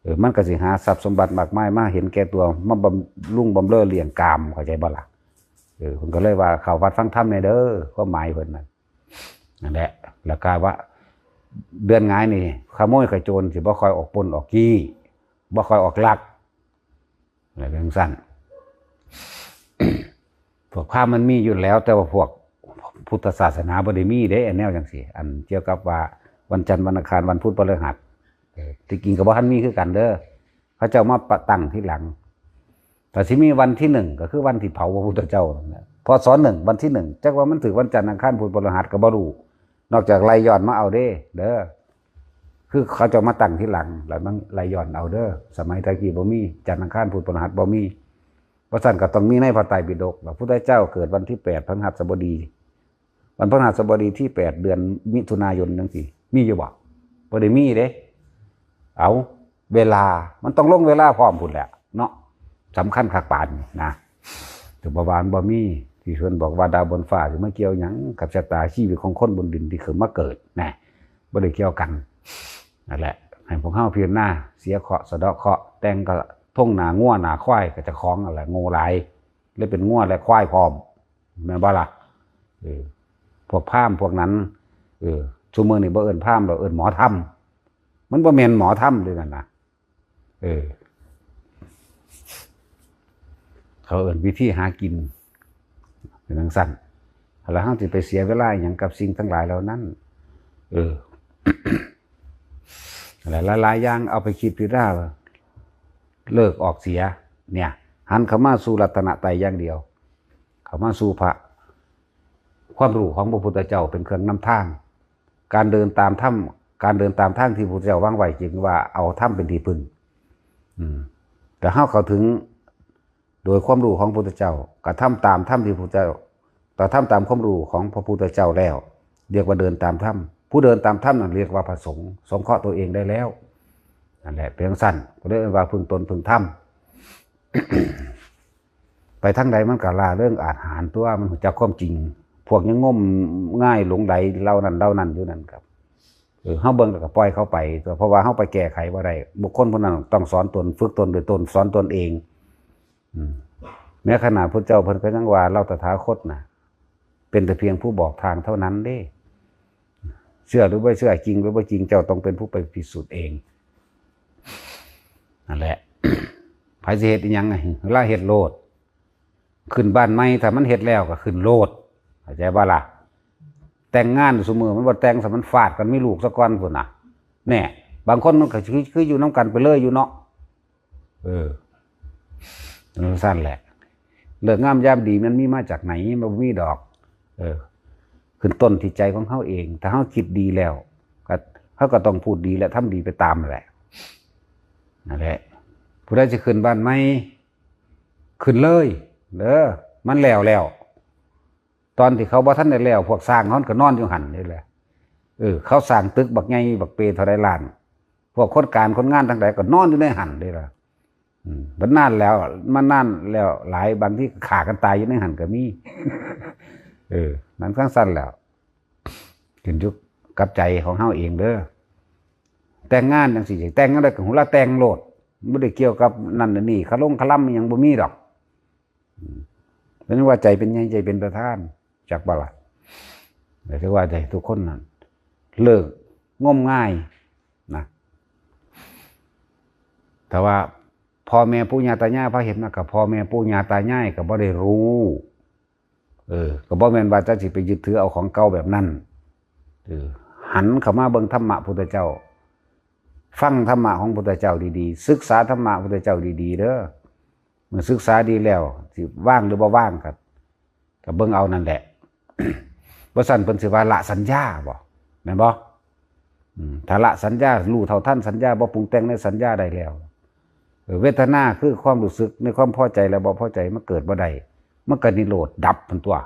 เออ มันก็สิหาทรัพย์สมบัติมากมายมาเห็นแก่ตัว มาบำรุงบำเรอเลี้ยงกาม เข้าใจบ่ล่ะ เออ เพิ่นก็เลยว่า เข้าวัดฟังธรรมแหน่เด้อ ความหมายเพิ่นนั่น นั่นแหละ แล้วก็ว่า เดือนหงายนี่ ขโมยขโจรสิบ่ค่อยออกปล้นออกจี้ บ่ค่อยออกลัก อะไรจังซั่น พวกพราหมณ์มันมีอยู่แล้ว แต่ว่าพวกพุทธศาสนาบ่ได้มีเด้ อันแนวจังซี่ อันเกี่ยวกับว่าวันจันทร์ วันอังคาร วันพุธ พฤหัส เออ ที่จริงก็บ่ทันมีคือกันเด้อ เขาเจ้ามาประตั้งทีหลัง แต่สิมีวันที่หนึ่งก็คือวันที่เผาพระพุทธเจ้านั่นแหละ พ.ศ. หนึ่ง วันที่หนึ่ง จักว่ามันถือวันจันทร์ อังคาร พุธ พฤหัสก็บ่รู้ นอกจากไล่ย้อนมาเอาเด้ เด้อ คือเขาเจ้ามาตั้งทีหลัง แล้วมันไล่ย้อนเอาเด้อ สมัยตะกี้บ่มี จันทร์ อังคาร พุธ พฤหัส บ่มี เพราะฉะนั้นก็ต้องมีในพระไตรปิฎก พระพุทธเจ้าเกิดวันที่แปด พฤหัสบดี วันพฤหัสบดีที่แปด เดือนมิถุนายนจังซี่ มีอยู่บ่ บ่ได้มีเด้ เอา เวลา มันต้องลงเวลาพร้อมพุ้นแหละเนาะ สำคัญคักปานนี้นะ แต่บ่ว่ามันบ่มี ที่เพิ่นบอกว่าดาวบนฟ้าสิมาเกี่ยวหยังกับชะตาชีวิตของคนบนดินที่ขึ้นมาเกิดนะ บ่ได้เกี่ยวกัน นั่นแหละ ให้พวกเฮาพิจารณา เสียเคราะห์สะเดาะเคราะห์ แต่งกระทงหน้างัวหน้าควายกับเจ้าของนั่นแหละ โง่หลาย เลยเป็นงัวและควายพร้อม แม่นบ่ล่ะ เออ พวกพราหมณ์พวกนั้น เออ ซุมื้อนี้บ่เอิ้นพราหมณ์ดอก เอิ้นหมอธรรม มันบ่แม่นหมอธรรมเด้นั่นน่ะ เออ เขาเอิ้นวิธีหากิน เป็นจังซั่น แล้วเฮาสิไปเสียเวลาหยังกับสิ่งทั้งหลายเหล่านั้น เออ หลายๆอย่างเอาไปคิดพิจารณา เลิกออกเสีย เนี่ย หันเข้ามาสู่รัตนตรัยอย่างเดียว เข้ามาสู่พระ ความรู้ของพระพุทธเจ้าเป็นเครื่องนำทาง การเดินตามธรรม การเดินตามทางที่พระพุทธเจ้าวางไว้ จึงว่าเอาธรรมเป็นที่พึ่ง อืม แต่เฮาเข้าถึง โดยความรู้ของพระพุทธเจ้า กระทำตามธรรมที่พระพุทธเจ้ากระทำตามความรู้ของพระพุทธเจ้าแล้ว เรียกว่าเดินตามธรรม ผู้เดินตามธรรมนั่นเรียกว่าพระสงฆ์ สงเคราะห์ตัวเองได้แล้ว นั่นแหละ เป็นจั่งซั้น ก็เลยว่าพึ่งตนพึ่งธรรม ไปทางใดมันก็ล่าเริงอาจหาญตัว มันรู้จักความจริง พวกยังงมงายหลงใหลเหล่านั้นเหล่านั้นอยู่นั่นครับ เออ เฮาเบิ่งแล้วก็ปล่อยเขาไป เพราะว่าเฮาไปแก้ไขบ่ได้ บุคคลผู้นั้นต้องสอนตน ฝึกตนโดยตน สอนตนเอง อืม แม้ขนาดพุทธเจ้าเพิ่นก็ยังว่า เราตถาคตน่ะ เป็นแต่เพียงผู้บอกทางเท่านั้นเด้ เชื่อหรือบ่เชื่อ จริงหรือบ่จริง เจ้าต้องเป็นผู้ไปพิสูจน์เอง นั่นแหละ ไผสิเฮ็ดอิหยัง เวลาเฮ็ดโลด ขึ้นบ้านใหม่ ถ้ามันเฮ็ดแล้วก็ขึ้นโลด เข้าใจบ่ล่ะ แต่งงานซุมื้อมันบ่แต่ง ถ้ามันฟาดกันมีลูกซะก่อนพุ้นน่ะ แน่ บางคนมันก็คือ คืออยู่นำกันไปเลยอยู่เนาะ เออ จั่งซั้นแหละ ฤกษ์งามยามดีมันมีมาจากไหน มันบ่มีดอก เออ ขึ้นต้นที่ใจของเฮาเอง ถ้าเฮาคิดดีแล้ว ก็ เฮาก็ต้องพูดดีและทำดีไปตามนั่นแหละ นั่นแหละ ผู้ใดสิขึ้นบ้านใหม่ ขึ้นเลย เด้อ มันแล้วแล้ว ตอนที่เขาบ่ทันได้แล้ว พวกช่างเขาก็นอนอยู่หั่นนี่แหละ เออ เขาสร้างตึกบักใหญ่บักเปเท่าใดล้าน พวกคนการคนงานทั้งหลายก็นอนอยู่ในหั่นนี่ล่ะ อืม มันนานแล้ว มันนานแล้วหลาย บางทีก็ฆ่ากันตายอยู่ในหั่นก็มี เออ มันจั่งซั้นแล้ว ขึ้นอยู่กับใจของเฮาเองเด้อ แต่งงานจั่งซี้ แต่งจั่งใดก็ฮู้ละแต่งโลด บ่ได้เกี่ยวกับนั่นนี่ คาลงคาลำอิหยังบ่มีดอก อืม เป็นว่าใจเป็นใหญ่ ใจเป็นประธาน จักบ่ล่ะ แต่ถือว่าได้ทุกคนนั่น เลิกงมงายนะ แต่ว่าพ่อแม่ปู่ย่าตายายพาเฮ็ดมา ก็พ่อแม่ปู่ย่าตายายก็บ่ได้รู้ เออ ก็บ่แม่นว่าจะสิไปยึดถือเอาของเก่าแบบนั้น เออ หันเข้ามาเบิ่งธรรมะพุทธเจ้า ฟังธรรมะของพุทธเจ้าดีๆ ศึกษาธรรมะพุทธเจ้าดีๆ เด้อ เมื่อศึกษาดีแล้ว สิวางหรือบ่วางก็ ก็เบิ่งเอานั่นแหละ บ่ซั้นเพิ่นสิว่าละสัญญาบ่ แม่นบ่ อืม ถ้าละสัญญา รู้เท่าทันสัญญา บ่ปรุงแต่งในสัญญาได้แล้ว เออ เวทนาคือความรู้สึกในความพอใจและบ่พอใจ มันเกิดบ่ได้ มันก็นิโรธดับพุ้นตั๊ว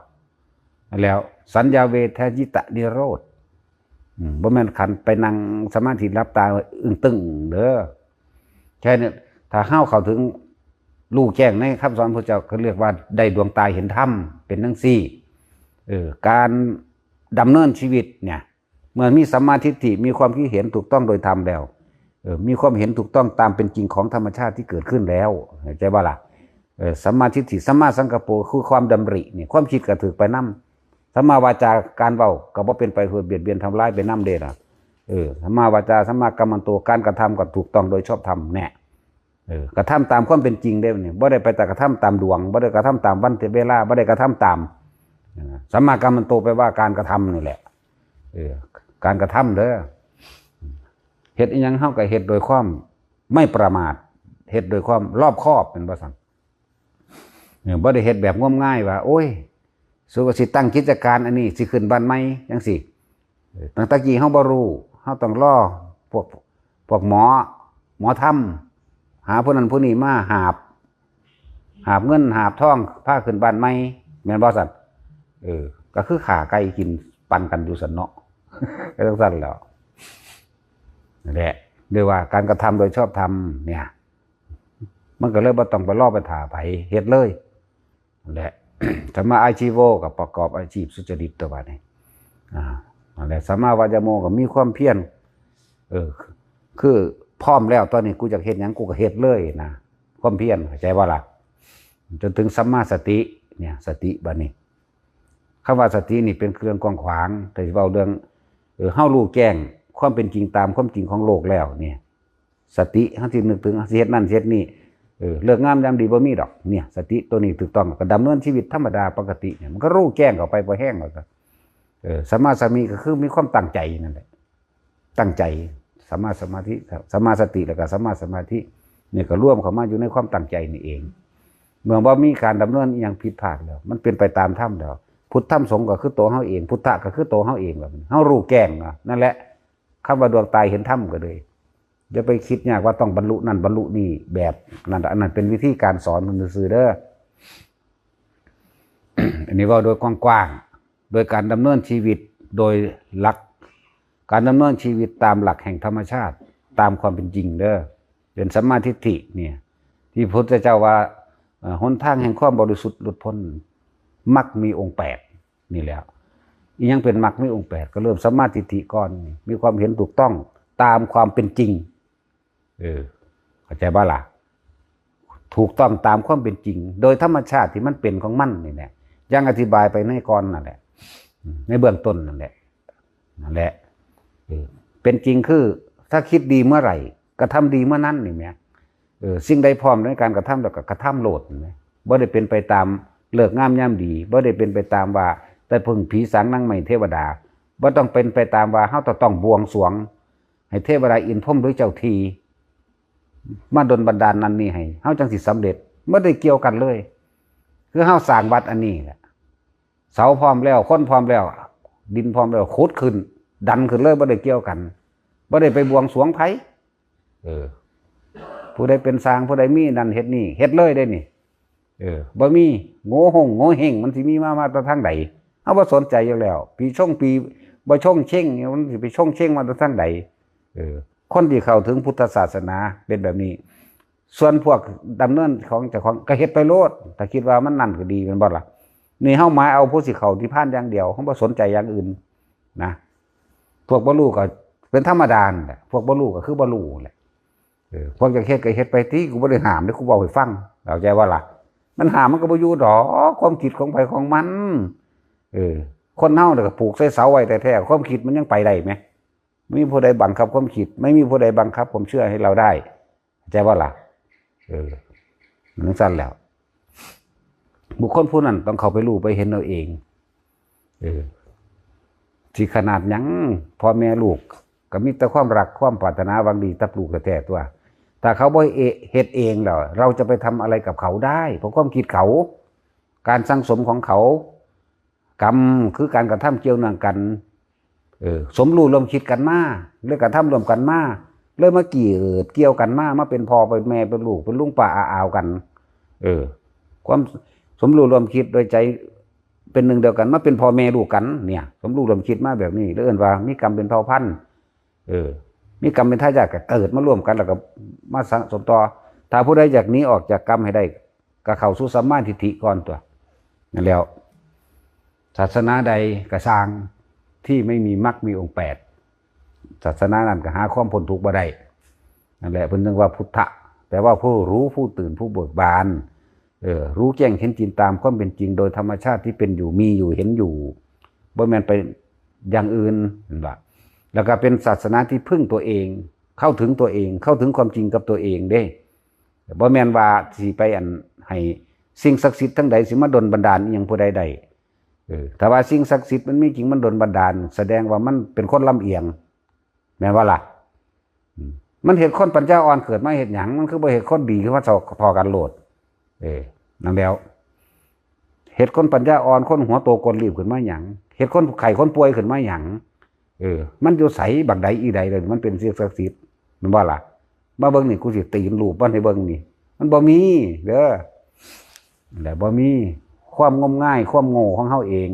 แล้วสัญญาเวทยิตนิโรธ อืม บ่แม่นคันไปนั่งสมาธิหลับตาอึ้งตึงเด้อ แค่นี้ ถ้าเฮาเข้าถึงรู้แจ้งในคำสอนพระเจ้า เขาเรียกว่าได้ดวงตาเห็นธรรม เป็นจั่งซี้ เออ การดำเนินชีวิตเนี่ย เมื่อมีสัมมาทิฏฐิ มีความคิดเห็นถูกต้องโดยธรรมแล้ว เออ มีความเห็นถูกต้องตามเป็นจริงของธรรมชาติที่เกิดขึ้นแล้ว เข้าใจบ่ล่ะ เออ สัมมาทิฏฐิ สัมมาสังกัปโป คือความดำรินี่ ความคิดก็ถืกไปนำ สัมมาวาจาการเว้าก็บ่เป็นไปเพื่อเบียดเบียนทำร้ายไปนำเด้ล่ะ เออ สัมมาวาจา สัมมากัมมันโต การกระทำก็ถูกต้องโดยชอบธรรมแน่ เออ กระทำตามความเป็นจริงเด้นี่ บ่ได้ไปแต่กระทำตามดวง บ่ได้กระทำตามวันเวลา บ่ได้กระทำตาม เออ สัมมากัมมันโตแปลว่าการกระทำนี่แหละ เออ การกระทำเด้อ เฮ็ดอิหยังเฮาก็เฮ็ดโดยความไม่ประมาท เฮ็ดโดยความรอบคอบ แม่นบ่ซั่น เออ บ่ได้เฮ็ดแบบงมงายว่า โอ้ย สุก็สิตั้งกิจการอันนี้ สิขึ้นบ้านใหม่จั่งซี้ เออ ตั้งแต่กี้เฮาบ่รู้ เฮาต้องรอพวก พวกหมอ หมอธรรม หาผู้นั้นผู้นี้มาหาบ หาบเงินหาบทอง พาขึ้นบ้านใหม่ แม่นบ่ซั่น เออ ก็คือฆ่าไก่กินปันกันอยู่ซั่นเนาะ ก็จั่งซั่นแหล้ว นั่นแหละ เรียกว่าการกระทำโดยชอบธรรมเนี่ย มันก็เลยบ่ต้องไปรอไปถ่าไผ เฮ็ดเลย นั่นแหละ สัมมาอาชีโว ก็ประกอบอาชีพสุจริตตัวนี้ อ่า นั่นแหละ สัมมาวายาโม ก็มีความเพียร เออ คือพร้อมแล้ว ตอนนี้กูอยากเฮ็ดหยัง กูก็เฮ็ดเลยนะ ความเพียร เข้าใจบ่ล่ะ จนถึงสัมมาสติ เนี่ย สติบัดนี้ คำว่าสตินี่เป็นเครื่องกว้างขวาง แต่สิเว้าเรื่อง เออ เฮารู้แจ้งความเป็นจริงตามความจริงของโลกแล้วเนี่ย สติ เฮาสินึกถึง เฮาสิเฮ็ดนั่นสิเฮ็ดนี่ เออ ฤกษ์งามยามดีบ่มีดอก เนี่ย สติตัวนี้ถูกต้อง ก็ดำเนินชีวิตธรรมดาปกติเนี่ย มันก็รู้แจ้งเข้าไปพอแห้งแล้วก็ เออ สัมมาสามีก็คือมีความตั้งใจนั่นแหละ ตั้งใจ สัมมาสมาธิ สัมมาสติ แล้วก็สัมมาสมาธิ เนี่ยก็รวมเข้ามาอยู่ในความตั้งใจนี่เอง เมื่อบ่มีการดำเนินอหย่างผิดพลาดแล้ว มันเป็นไปตามธรรมแล้ว พุทธธรรมสงฆ์ก็คือตัวเฮาเอง พุทธะก็คือตัวเฮาเอง แบบนี้เฮารู้แจ้งเนาะ นั่นแหละ คำว่าดวงตาเห็นธรรมก็เลย อย่าไปคิดยากว่าต้องบรรลุนั่นบรรลุนี่แบบนั้น อันนั้นเป็นวิธีการสอนซื่อๆเด้อ อันนี้เว้าโดยกว้างๆ โดยการดำเนินชีวิตโดยหลัก การดำเนินชีวิตตามหลักแห่งธรรมชาติ ตามความเป็นจริงเด้อ เป็นสัมมาทิฏฐิเนี่ย ที่พระพุทธเจ้าว่า เอ่อ หนทางแห่งความบริสุทธิ์หลุดพ้น มรรคมีองค์แปด นี่แหละ อิหยังเป็นมรรคมีองค์แปด ก็เริ่มสัมมาทิฏฐิก่อน มีความเห็นถูกต้องตามความเป็นจริง เออ เข้าใจบ่ล่ะ ถูกต้องตามความเป็นจริง โดยธรรมชาติที่มันเป็นของมันนี่แหละ อย่างอธิบายไปในก่อนนั่นแหละ ในเบื้องต้นนั่นแหละ นั่นแหละ เออ เป็นจริงคือ ถ้าคิดดีเมื่อไหร่ กระทำดีเมื่อนั้นนี่แหม เออ สิ่งใดพร้อมในการกระทำแล้วก็กระทำโลดนี่แหม บ่ได้เป็นไปตามฤกษ์งามยามดี บ่ได้เป็นไปตามว่าแต่พึ่งผีสางนางไม้เทวดา บ่ต้องเป็นไปตามว่าเฮาต้องบวงสรวง ให้เทวดาอินทร์พรหมหรือเจ้าที่ มาดลบันดาลนั่นนี่ให้ เฮาจังสิสำเร็จ บ่ได้เกี่ยวกันเลย คือเฮาสร้างวัดอันนี้แหละ เสาพร้อมแล้ว คนพร้อมแล้ว ดินพร้อมแล้ว ขุดขึ้น ดันขึ้นเลย บ่ได้เกี่ยวกัน บ่ได้ไปบวงสรวงไผ เออ ผู้ใดเป็นสร้าง ผู้ใดมีนั่นเฮ็ดนี่ เฮ็ดเลยเด้นี่ เออ บ่มีโง่หงโง่เฮง มันสิมีมา มาแต่ทางใด เฮาบ่สนใจอยู่แล้ว ปีชงปีบ่ชงเชง มันสิไปชงเชงมาแต่ทางใด เออ คนที่เข้าถึงพุทธศาสนาเป็นแบบนี้ ส่วนพวกดำเนินของเจ้าของก็เฮ็ดไปโลด ถ้าคิดว่ามันนั่นก็ดี แม่นบ่ล่ะ นี่เฮาหมายเอาผู้สิเข้านิพพานอย่างเดียว เฮาบ่สนใจอย่างอื่นนะ พวกบ่รู้ก็เป็นธรรมดานั่นแหละ พวกบ่รู้ก็คือบ่รู้แหละ เออ พวกอยากเฮ็ดก็เฮ็ดไปติ กูบ่ได้ห้ามเด้ กูเว้าให้ฟัง เข้าใจบ่ล่ะ มันห้ามมันก็บ่อยู่ดอก ความคิดของไผของมัน เออ คนเฮาน่ะก็ผูกใส่เสาไว้แท้ๆ ความคิดมันยังไปได้แหม ไม่มีผู้ใดบังคับความคิด ไม่มีผู้ใดบังคับความเชื่อให้เราได้ เข้าใจบ่ล่ะ เออ มันจั่งซั่นแล้ว บุคคลผู้นั้นต้องเข้าไปรู้ไปเห็นเอาเอง เออ สิขนาดหยัง พ่อแม่ลูกก็มีแต่ความรักความปรารถนาหวังดีกับลูกแท้ๆ ตัว ถ้าเขาบ่เอ-, เฮ็ดเองแล้ว เราจะไปทำอะไรกับเขาได้ เพราะความคิดเขา การสั่งสมของเขา กรรมคือการกระทำเกี่ยวเนื่องกัน เออ สมรู้ร่วมคิดกันมา เลยกระทำร่วมกันมา เลยมาเกิดเกี่ยวกันมา มาเป็นพ่อเป็นแม่ เป็นลูก เป็นลุงป้าอาอาวกัน เออ ความสมรู้ร่วมคิดโดยใจเป็นหนึ่งเดียวกัน มาเป็นพ่อแม่ลูกกัน เนี่ย สมรู้ร่วมคิดมาแบบนี้ แล้วเอิ้นว่ามีกรรมเป็นเผ่าพันธุ์ เออ มีกรรมเป็นทายาท ก็เกิดมาร่วมกัน แล้วก็มาสะสมต่อ ถ้าผู้ใดอยากหนีออกจากกรรมให้ได้ ก็เข้าสู่สัมมาทิฏฐิก่อนตัว นั่นแล้ว ศาสนาใดก็ซ่างที่ไม่มีมรรคมีองค์แปด ศาสนานั้นก็หาความพ้นทุกข์บ่ได้ นั่นแหละเพิ่นจึงว่าพุทธะ แปลว่าผู้รู้ ผู้ตื่น ผู้เบิกบาน เออ รู้แจ้งเห็นจริงตามความเป็นจริง โดยธรรมชาติที่เป็นอยู่ มีอยู่ เห็นอยู่ บ่แม่นไปอย่างอื่น เห็นบ่ แล้วก็เป็นศาสนาที่พึ่งตัวเอง เข้าถึงตัวเอง เข้าถึงความจริงกับตัวเองเด้ บ่แม่นว่าสิไปอันให้สิ่งศักดิ์สิทธิ์ทั้งใดสิมาดลบันดาลอิหยังผู้ใดได้ เออ ถ้าว่าสิ่งศักดิ์สิทธิ์มันมีจริง มันดลบันดาล แสดงว่ามันเป็นคนลำเอียง แม่นบ่ล่ะ อืม มันเฮ็ดคนปัญญาอ่อนเกิดมาเฮ็ดหยัง มันคือบ่เฮ็ดคนดีขึ้นมาเท่า เท่ากันโลด เออ นั่นแล้ว เฮ็ดคนปัญญาอ่อน คนหัวโตก้นรีบขึ้นมาหยัง เฮ็ดคนไข้คนป่วยขึ้นมาหยัง เออ มันอยู่ไสบักใดอีใดเลย มันเป็นสิ่งศักดิ์สิทธิ์ แม่นบ่ล่ะ มาเบิ่งนี่ กูสิตีนลูบมันให้เบิ่งนี่ มันบ่มีเด้อ นั่นแหละ บ่มี ความงมงาย ความโง่ของเฮาเอง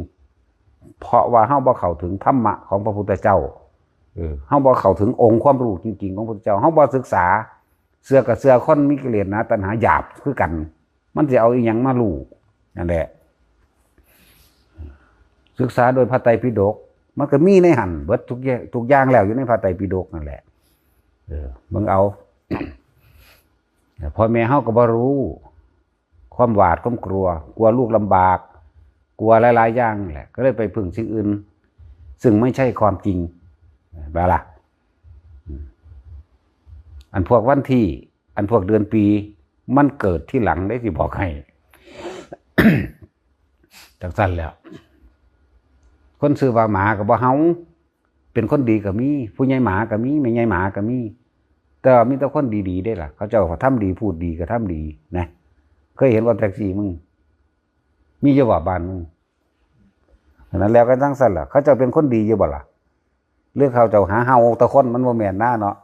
เพราะว่าเฮาบ่เข้าถึงธรรมะของพระพุทธเจ้า เออ เฮาบ่เข้าถึงองค์ความรู้จริงๆของพระพุทธเจ้า เฮาบ่ศึกษา เชื่อก็เชื่อคนมีกิเลสหนา ตัณหาหยาบคือกัน มันสิเอาอีหยังมารู้ นั่นแหละ ศึกษาโดยพระไตรปิฎก มันก็มีในหั่นเบิดทุกอย่าง ทุกอย่างแล้วอยู่ในพระไตรปิฎกนั่นแหละ เออ เบิ่งเอา พ่อแม่เฮาก็บ่รู้ ความหวาดความกลัว กลัวลูกลำบาก กลัวหลายๆอย่างแหละ ก็เลยไปพึ่งสิ่งอื่น ซึ่งไม่ใช่ความจริง เห็นบ่ล่ะ อืม อันพวกวันที่ อันพวกเดือนปี มันเกิดทีหลังเด้ สิบอกให้ จั่งซั่นแล้ว คนชื่อว่าหมาก็บ่เห่า เป็นคนดีก็มี ผู้ใหญ่หมาก็มี แม่ใหญ่หมาก็มี แต่ว่ามีแต่คนดีๆ ได้ล่ะ เขาเจ้าก็ทำดี พูดดี ก็ทำดีนะ เคยเห็นว่าแท็กซี่มึง มีอยู่บ่บ้านมึง อันนั้นแล้วก็จั่งซั่นล่ะ เขาเจ้าเป็นคนดีอยู่บ่ล่ะ หรือเขาเจ้าหาเห่าตะคน มันบ่แม่นหน้าเนาะ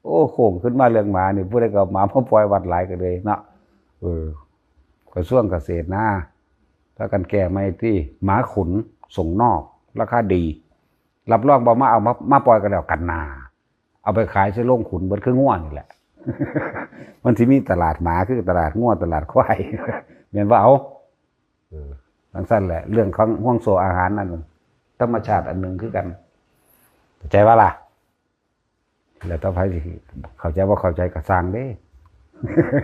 โอ้ โค้งขึ้นมาเรื่องหมานี่ ผู้ใดก็เอาหมามาปล่อยวัดหลายก็เลยเนาะ เออ กระทรวงเกษตรนะ ถ้ากันแก้ไม่ที่ หมาขุนส่งนอก ราคาดี รับรองบ่มาเอามา มาปล่อยกันแล้วกันนา เอาไปขายใส่โรงขุนเบิดคืองัวนี่แหละ มันสิมีตลาดหมาคือตลาดงัวตลาดควาย แม่นว่าเอา เออจั่งซั่นแหละ เรื่องของห่วงโซ่อาหารนั่น ธรรมชาติอันหนึ่งคือกัน เข้าใจว่าล่ะ แล้วต่อไปสิเข้าใจว่าเข้าใจกระสร้างเด้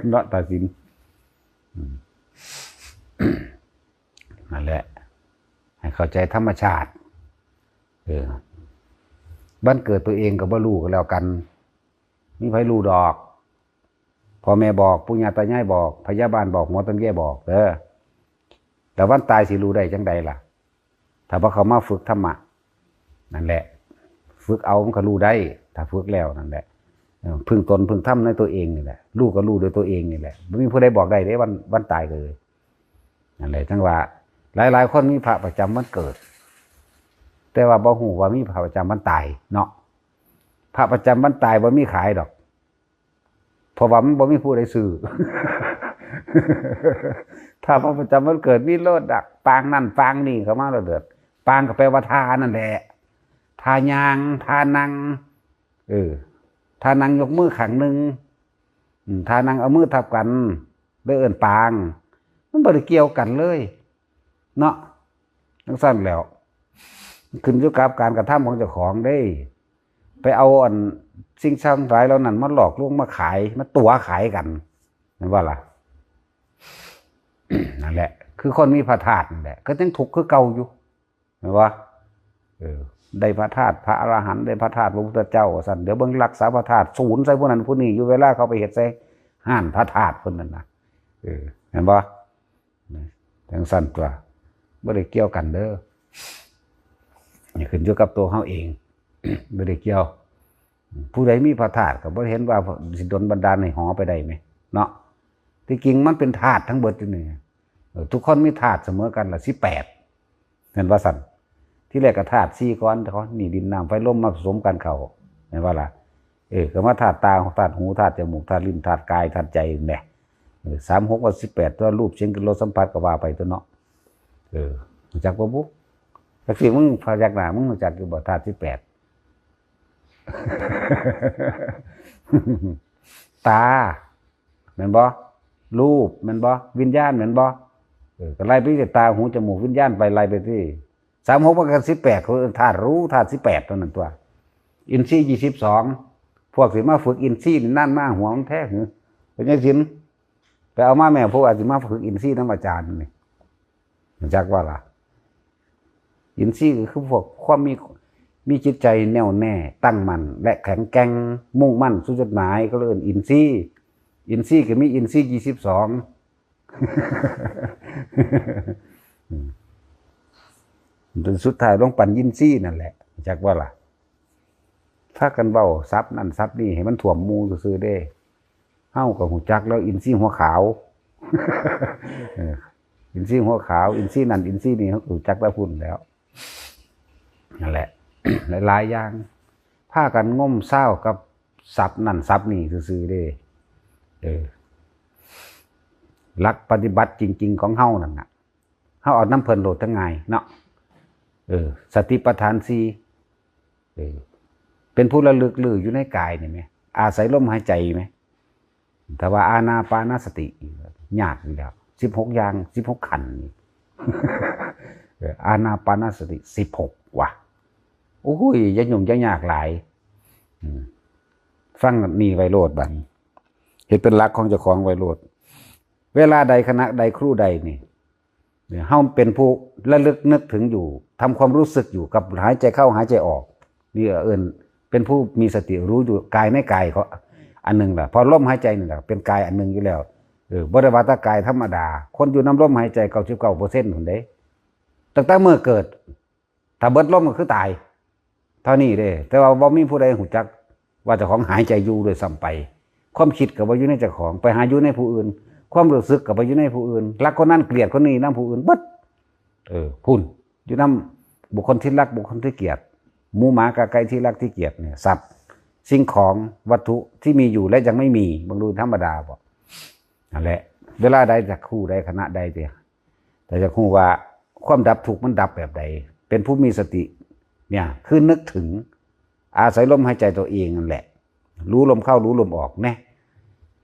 เนาะ ตัดสิน อืม นั่นแหละ ให้เข้าใจธรรมชาติ เออ วันเกิดตัวเองก็บ่รู้ก็แล้วกัน มีไผรู้ดอก พ่อแม่บอก ปู่ย่าตายายบอก พยาบาลบอก หมอตำแยบอก เด้อ แต่วันตายสิรู้ได้จังใดล่ะ ถ้าบ่เข้ามาฝึกธรรมะ นั่นแหละ ฝึกเอามันก็รู้ได้ ถ้าฝึกแล้วนั่นแหละ เออ พึ่งตนพึ่งธรรมในตัวเองนี่แหละ รู้ก็รู้โดยตัวเองนี่แหละ บ่มีผู้ใดบอกได้เด้ วัน วันตายก็เลย นั่นแหละ จั่งว่า หลายๆ คนมีพระประจำวันเกิด แต่ว่าบ่ฮู้ว่ามีพระประจำวันตายเนาะ พระประจำวันตายบ่มีขายดอก เพราะว่ามันบ่มีผู้ใดซื้อ ถ้าพระประจำวันเกิดมีโลดดัก ปางนั่นปางนี่เข้ามาโลดเดือด ปางก็แปลว่าท่านั่นแหละ ท่าย่าง ท่านั่ง เออ ท่านั่งยกมือข้างหนึ่ง อืม ท่านั่งเอามือทับกัน เลยเอิ้นปาง มันบ่ได้เกี่ยวกันเลย เนาะ จั่งซั่นแหล้ว ขึ้นอยู่กับการกระทำของเจ้าของเด้ ไปเอาอันสิ่งของทั้งหลายเหล่านั้นมาหลอกลวงมาขาย มาตั๋วขายกัน แม่นบ่ล่ะ นั่นแหละ คือคนมีพระธาตุนั่นแหละ ก็ยังทุกข์คือเก่าอยู่ แม่นบ่ เออ ได้พระธาตุพระอรหันต์ ได้พระธาตุพระพุทธเจ้าว่าซั่น เดี๋ยวเบิ่งรักษาพระธาตุ สูญใส่ผู้นั้นผู้นี้อยู่ เวลาเขาไปเฮ็ดใส่ฮ้านพระธาตุเพิ่นนั่นน่ะ เออ แม่นบ่ นะ จั่งซั่นตั๊ว บ่ได้เกี่ยวกันเด้อ นี่ขึ้นอยู่กับตัวเฮาเอง บ่ได้เกี่ยว ผู้ใดมีพระธาตุก็บ่เห็นว่าสิดลบันดาลให้หอไปได้แหม เนาะ ที่จริงมันเป็นธาตุทั้งเบิดอยู่นี่ เออ ทุกคนมีธาตุเสมอกันล่ะ สิบแปด แม่นว่าซั่น ที่แรกก็ธาตุสี่ก่อน เขานี่ดินน้ำไฟลมมาผสมกันเข้า แม่นว่าล่ะ เออ ก็มาธาตุตา ธาตุหู ธาตุจมูก ธาตุลิ้น ธาตุกาย ธาตุใจนั่นแหละ เออ สามหก ว่าสิบแปด ตัวรูป เสียง กลิ่น รส สัมผัส ก็ว่าไปตั๊วเนาะ เออ รู้จักบ่บุ จักสิ มึงพยักหน้า มึงรู้จักอยู่บ่ ธาตุสิบแปด ตา แม่นบ่ รูป แม่นบ่ วิญญาณ แม่นบ่ เออ ก็ไล่ไปที่ตา หู จมูก วิญญาณ ไปไล่ไปที่ สามหก มันก็สิบแปด คือธาตุรู้ ธาตุสิบแปด เท่านั้นตั๊ว อินทรีย์ ยี่สิบสอง พวกสิมาฝึกอินทรีย์นี่ นั่นมาหัวมันแท้หือ เป็นจั่งซี้ ไปเอามาแม่ พวกอาจสิมาฝึกอินทรีย์นำอาจารย์นี่ รู้จักบ่ล่ะ อินทรีย์ก็คือพวกความมี มีจิตใจแน่วแน่ ตั้งมั่น และแข็งแกร่ง มุ่งมั่นสู่จุดหมาย ก็เลยเอิ้นอินทรีย์ อินทรีย์ก็มีอินทรีย์ ยี่สิบสอง อืม สุดท้ายลงปัญญินทรีย์นั่นแหละ รู้จักบ่ล่ะ พากันเว้าศัพท์นั่นศัพท์นี่ให้มันท่วมหมู่ซื่อๆเด้ เฮาก็รู้จักแล้ว อินทรีย์หัวขาว เออ อินทรีย์หัวขาว อินทรีย์นั่น อินทรีย์นี่ เฮาก็รู้จักแต่พุ้นแล้ว นั่นแหละ หลายๆอย่าง พากันง่มเซากับศัพท์นั่นศัพท์นี่ซื่อๆเด้ เออ หลักปฏิบัติจริงๆของเฮานั่นน่ะ เฮาเอานำเพิ่นโลดทั้งง่ายเนาะ เออ สติปัฏฐานสี่ เออ เป็นผู้ระลึกรู้อยู่ในกายนี่แหม อาศัยลมหายใจแหม ถ้าว่าอานาปานสติ ยากอยู่แล้ว สิบหกอย่าง สิบหกขั้นนี่ เออ อานาปานสติ สิบหก ว่ะ โอ้ย อย่ายุ่งอย่ายากหลาย อืม ฟังนี่ไว้โลดบัดนี้ เฮ็ดเป็นหลักของเจ้าของไว้โลด เวลาใด ขณะใด ครู่ใดนี่ เนี่ย เฮาเป็นผู้ระลึกนึกถึงอยู่ ทำความรู้สึกอยู่กับหายใจเข้าหายใจออก นี่เอิ้นเป็นผู้มีสติรู้อยู่กายในกายเขาอันหนึ่งล่ะ เพราะลมหายใจนี่แหละเป็นกายอันหนึ่งอยู่แล้ว เออ บ่ได้ว่าแต่กายธรรมดา คนอยู่นำลมหายใจ เก้าสิบเก้าเปอร์เซ็นต์ พุ้นเด้ ตั้งแต่เมื่อเกิด ถ้าเบิดลมก็คือตาย เท่านี้เด้ แต่ว่าบ่มีผู้ใดรู้จักว่าเจ้าของหายใจอยู่ด้วยซ้ำไป ความคิดก็บ่อยู่ในเจ้าของ ไปหาอยู่ในผู้อื่น ความรู้สึกก็ไปอยู่ในผู้อื่น รักคนนั้นเกลียดคนนี้นำผู้อื่นเบิด เออ พุ้น อยู่นำบุคคลที่รัก บุคคลที่เกลียด หมูหมากาไก่ที่รักที่เกลียดเนี่ย สัตว์ สิ่งของ วัตถุที่มีอยู่และยังไม่มี เบิ่งดูธรรมดาบ่ นั่นแหละ เวลาใดจักคู่ใดขณะใดเด้ แต่จักฮู้ว่าความดับทุกข์มันดับแบบใด เป็นผู้มีสติ เนี่ย คือนึกถึง อาศัยลมหายใจตัวเองนั่นแหละ รู้ลมเข้า รู้ลมออก แน่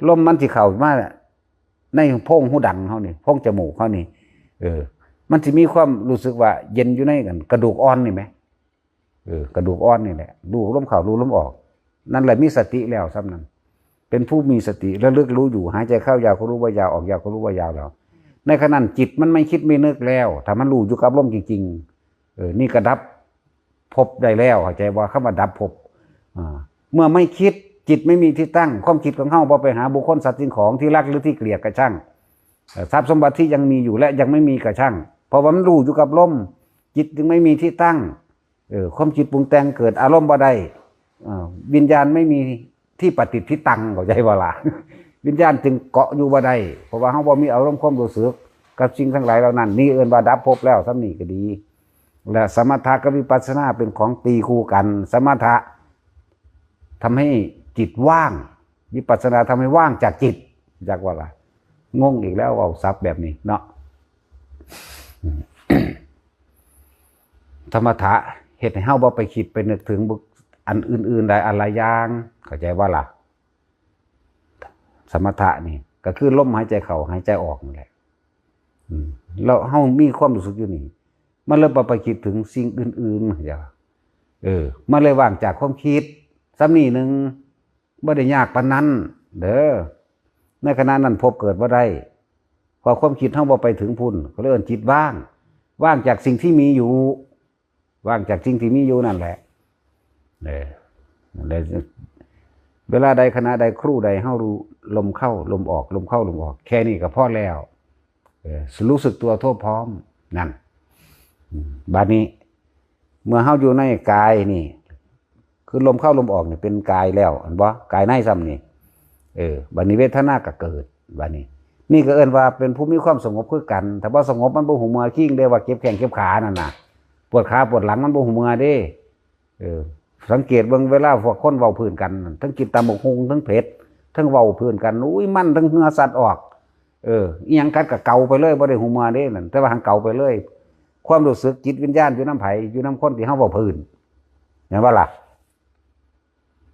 ลมมันสิเข้ามาในโพรงหูดังเฮานี่ โพรงจมูกเฮานี่ เออ มันสิมีความรู้สึกว่าเย็นอยู่ในกัน กระดูกอ่อนนี่แหม เออ กระดูกอ่อนนี่แหละ รู้ลมเข้า รู้ลมออก นั่นแหละมีสติแล้ว ส่ำนั้น เป็นผู้มีสติ ระลึกรู้อยู่ หายใจเข้ายาวก็รู้ว่ายาว ออกยาวก็รู้ว่ายาวแล้ว ในขณะนั้นจิตมันไม่คิดไม่นึกแล้ว ถ้ามันรู้อยู่กับลมจริงๆ เออ นี่ก็ดับภพได้แล้ว เข้าใจบ่ คำว่าดับภพ อ่า เมื่อไม่คิด จิตไม่มีที่ตั้ง ความคิดของเฮาบ่ไปหาบุคคล สัตว์ สิ่งของที่รักหรือที่เกลียดก็ช่าง เอ่อ ทรัพย์สมบัติที่ยังมีอยู่และยังไม่มีก็ช่าง เพราะว่ามันรู้อยู่กับลม จิตจึงไม่มีที่ตั้ง เออ ความคิดปรุงแต่งเกิดอารมณ์บ่ได้ เอ่อ วิญญาณไม่มีที่ประติดที่ตั้ง เข้าใจบ่ล่ะ วิญญาณจึงเกาะอยู่บ่ได้ เพราะว่าเฮาบ่มีอารมณ์ความรู้สึกกับสิ่งทั้งหลายเหล่านั้น นี่เอิ้นว่าดับภพแล้ว ส่ำนี้ก็ดี และสมถะกับวิปัสสนาเป็นของตีคู่กัน สมถะทำให้จิตว่าง วิปัสสนาทำให้ว่างจากจิต จักว่าล่ะ งงอีกแล้ว เว้าศัพท์แบบนี้เนาะ สมถะเฮ็ดให้เฮาบ่ไปคิดไปนึกถึงบุค- อันอื่นๆ ได้ อันละอย่าง เข้าใจบ่ล่ะ สมถะนี่ก็คือลมหายใจเข้า หายใจออกนั่นแหละ อืม แล้วเฮามีความรู้สึกอยู่นี่ มันเลยบ่ไปคิดถึงสิ่งอื่นๆ เข้าใจบ่ เออ มันเลยว่างจากความคิด ส่ำนี้หนึ่ง บ่ได้ยากปานนั้น เด้อ ในขณะนั้นภพเกิดบ่ได้ เพราะความคิดเฮาบ่ไปถึงพุ้น เขาเลยเอิ้นจิตว่าง ว่างจากสิ่งที่มีอยู่ ว่างจากสิ่งที่มีอยู่นั่นแหละ เออ นั่นแหละ เวลาใดขณะใดครู่ใดเฮารู้ลมเข้าลมออก ลมเข้าลมออก แค่นี้ก็พอแล้ว เออ รู้สึกตัวทั่วพร้อม นั่น อืม บัดนี้ เมื่อเฮาอยู่ในกายนี่ คือลมเข้าลมออกนี่เป็นกายแล้ว เห็นบ่ กายในส่ำนี่ เออ บัดนี้เวทนาก็เกิด บัดนี้ นี่ก็เอิ้นว่าเป็นผู้มีความสงบคือกัน ถ้าบ่สงบมันบ่ฮู้เมื่อคิงเด้ ว่าเจ็บแข้งเจ็บขานั่นน่ะ ปวดขาปวดหลังมันบ่ฮู้เมื่อเด้ เออ สังเกตเบิ่งเวลาพวกคนเว้าพื้นกัน ทั้งกินตำบักหุ่ง ทั้งเผ็ด ทั้งเว้าพื้นกัน อุ้ย มันทั้งเหงื่อซัดออก เออ อิหยังกัดก็เกาไปเลย บ่ได้ฮู้เมื่อเด้นั่น แต่ว่าหั้นเกาไปเลย ความรู้สึกจิตวิญญาณอยู่นำไผ อยู่นำคนที่เฮาเว้าพื้น แม่นบ่ล่ะ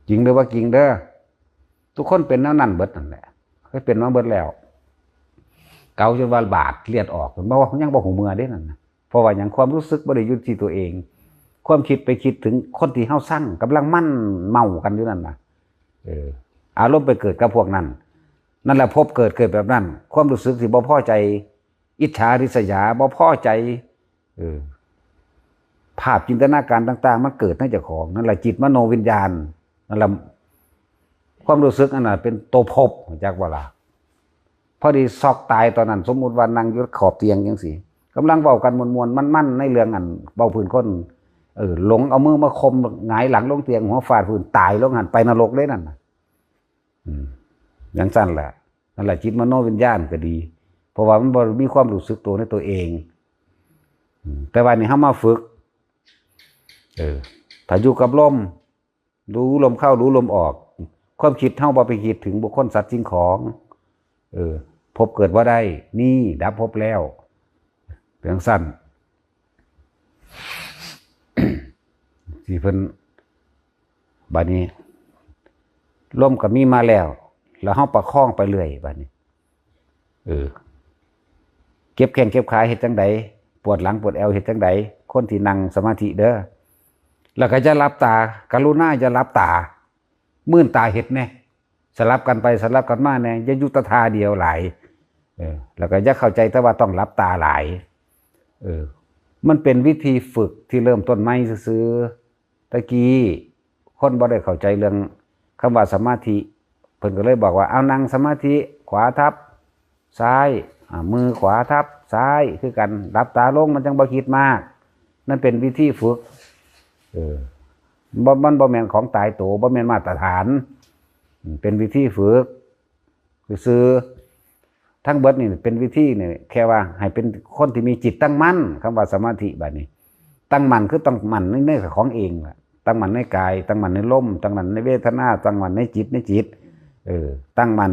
จริงหรือว่าจริงเด้อ ทุกคนเป็นแนวนั้นเบิดนั่นแหละ เคยเป็นมาเบิดแล้ว เกาจนว่าบาดเลือดออก บ่ว่ายังบ่ฮู้เมื่อเด้นั่นน่ะ เพราะว่าหยัง ความรู้สึกบ่ได้อยู่ที่ตัวเอง ความคิดไปคิดถึงคนที่เฮาซัง กำลังมันเมากันอยู่นั่นน่ะ เออ อารมณ์ไปเกิดกับพวกนั้น นั่นแหละภพเกิด เกิดแบบนั้น ความรู้สึกที่บ่พอใจ อิจฉาริษยา บ่พอใจ เออ ภาพจินตนาการต่างๆ มันเกิดในเจ้าของ นั่นแหละจิตมโนวิญญาณ นั่นแหละความรู้สึกอันนั้นเป็นตัวภพ จักบ่ล่ะ พอดีซอกตายตอนนั้น สมมุติว่านั่งอยู่ขอบเตียงจังซี่ กำลังเว้ากันม่วนๆ มันๆ ในเรื่องอันเว้าพื้นคน เออ หลงเอามือมาคม หงายหลังลงเตียง หัวฟาดพื้น ตายลงหั่น ไปนรกเลยนั่นน่ะ อืม จังซั่นแหละ นั่นแหละจิตมโนวิญญาณก็ดี เพราะว่ามันบ่มีความรู้สึกตัวในตัวเอง อืม แต่ว่านี่เฮามาฝึก เออ ถ้าอยู่กับลม รู้ลมเข้า รู้ลมออก ความคิดเฮาบ่ไปคิดถึงบุคคล สัตว์ สิ่งของ เออ ภพเกิดบ่ได้ นี่ดับภพแล้ว เป็นจังซั่น ที่เพิ่น บัดนี้ ลมก็มีมาแล้ว แล้วเฮาประคองไปเรื่อย บัดนี้ เออ เจ็บแข้งเจ็บขาเฮ็ดจั่งใด ปวดหลังปวดแอวเฮ็ดจั่งใด คนที่นั่งสมาธิเด้อ แล้วก็อย่าหลับตา กรุณาอย่าหลับตา มื่นตาเฮ็ดแน่ สลับกันไปสลับกันมาแน่ อย่าอยู่แต่ท่าเดียวหลาย เออ แล้วก็อย่าเข้าใจแต่ว่าต้องหลับตาหลาย เออ มันเป็นวิธีฝึกที่เริ่มต้นใหม่ซื่อๆ ตะกี้คนบ่ได้เข้าใจเรื่องคำว่าสมาธิ เพิ่นก็เลยบอกว่า เอานั่งสมาธิ ขวาทับซ้าย อ่า มือขวาทับซ้าย คือกัน หลับตาลงมันจั่งบ่คิดมาก นั่นเป็นวิธีฝึก เออ บ่ มันบ่แม่นของตายตัว บ่แม่นมาตรฐาน อืม เป็นวิธีฝึก ซื่อๆ ทั้งเบิดนี่เป็นวิธีนี่ แค่ว่าให้เป็นคนที่มีจิตตั้งมั่น คำว่าสมาธิบัดนี้ ตั้งมั่นคือตั้งมั่นใน ในของเองล่ะ ตั้งมั่นในกาย ตั้งมั่นในลม ตั้งมั่นในเวทนา ตั้งมั่นในจิต ในจิต เออ ตั้งมั่น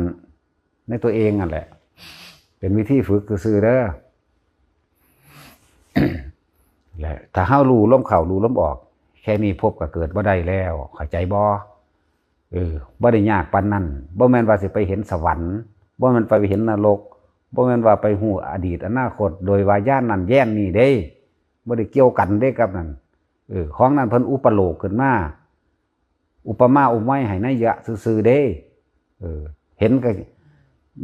ในตัวเองนั่นแหละ เป็นวิธีฝึกซื่อๆ เด้อ และถ้าเฮารู้ลมเข้า รู้ลมออก แค่นี้ภพก็เกิดบ่ได้แล้ว เข้าใจบ่? เออ บ่ได้ยากปานนั้น บ่แม่นว่าสิไปเห็นสวรรค์ บ่แม่นไปเห็นนรก บ่แม่นว่าไปฮู้อดีตอนาคต โดยว่าญาณนั้นแย้นนี้เด้ บ่ได้เกี่ยวกันเด้กับนั่น เออ ของนั้นเพิ่นอุปโลกขึ้นมา อุปมาอุปไมยให้นัยยะซื่อๆ เด้ เออ เห็นก็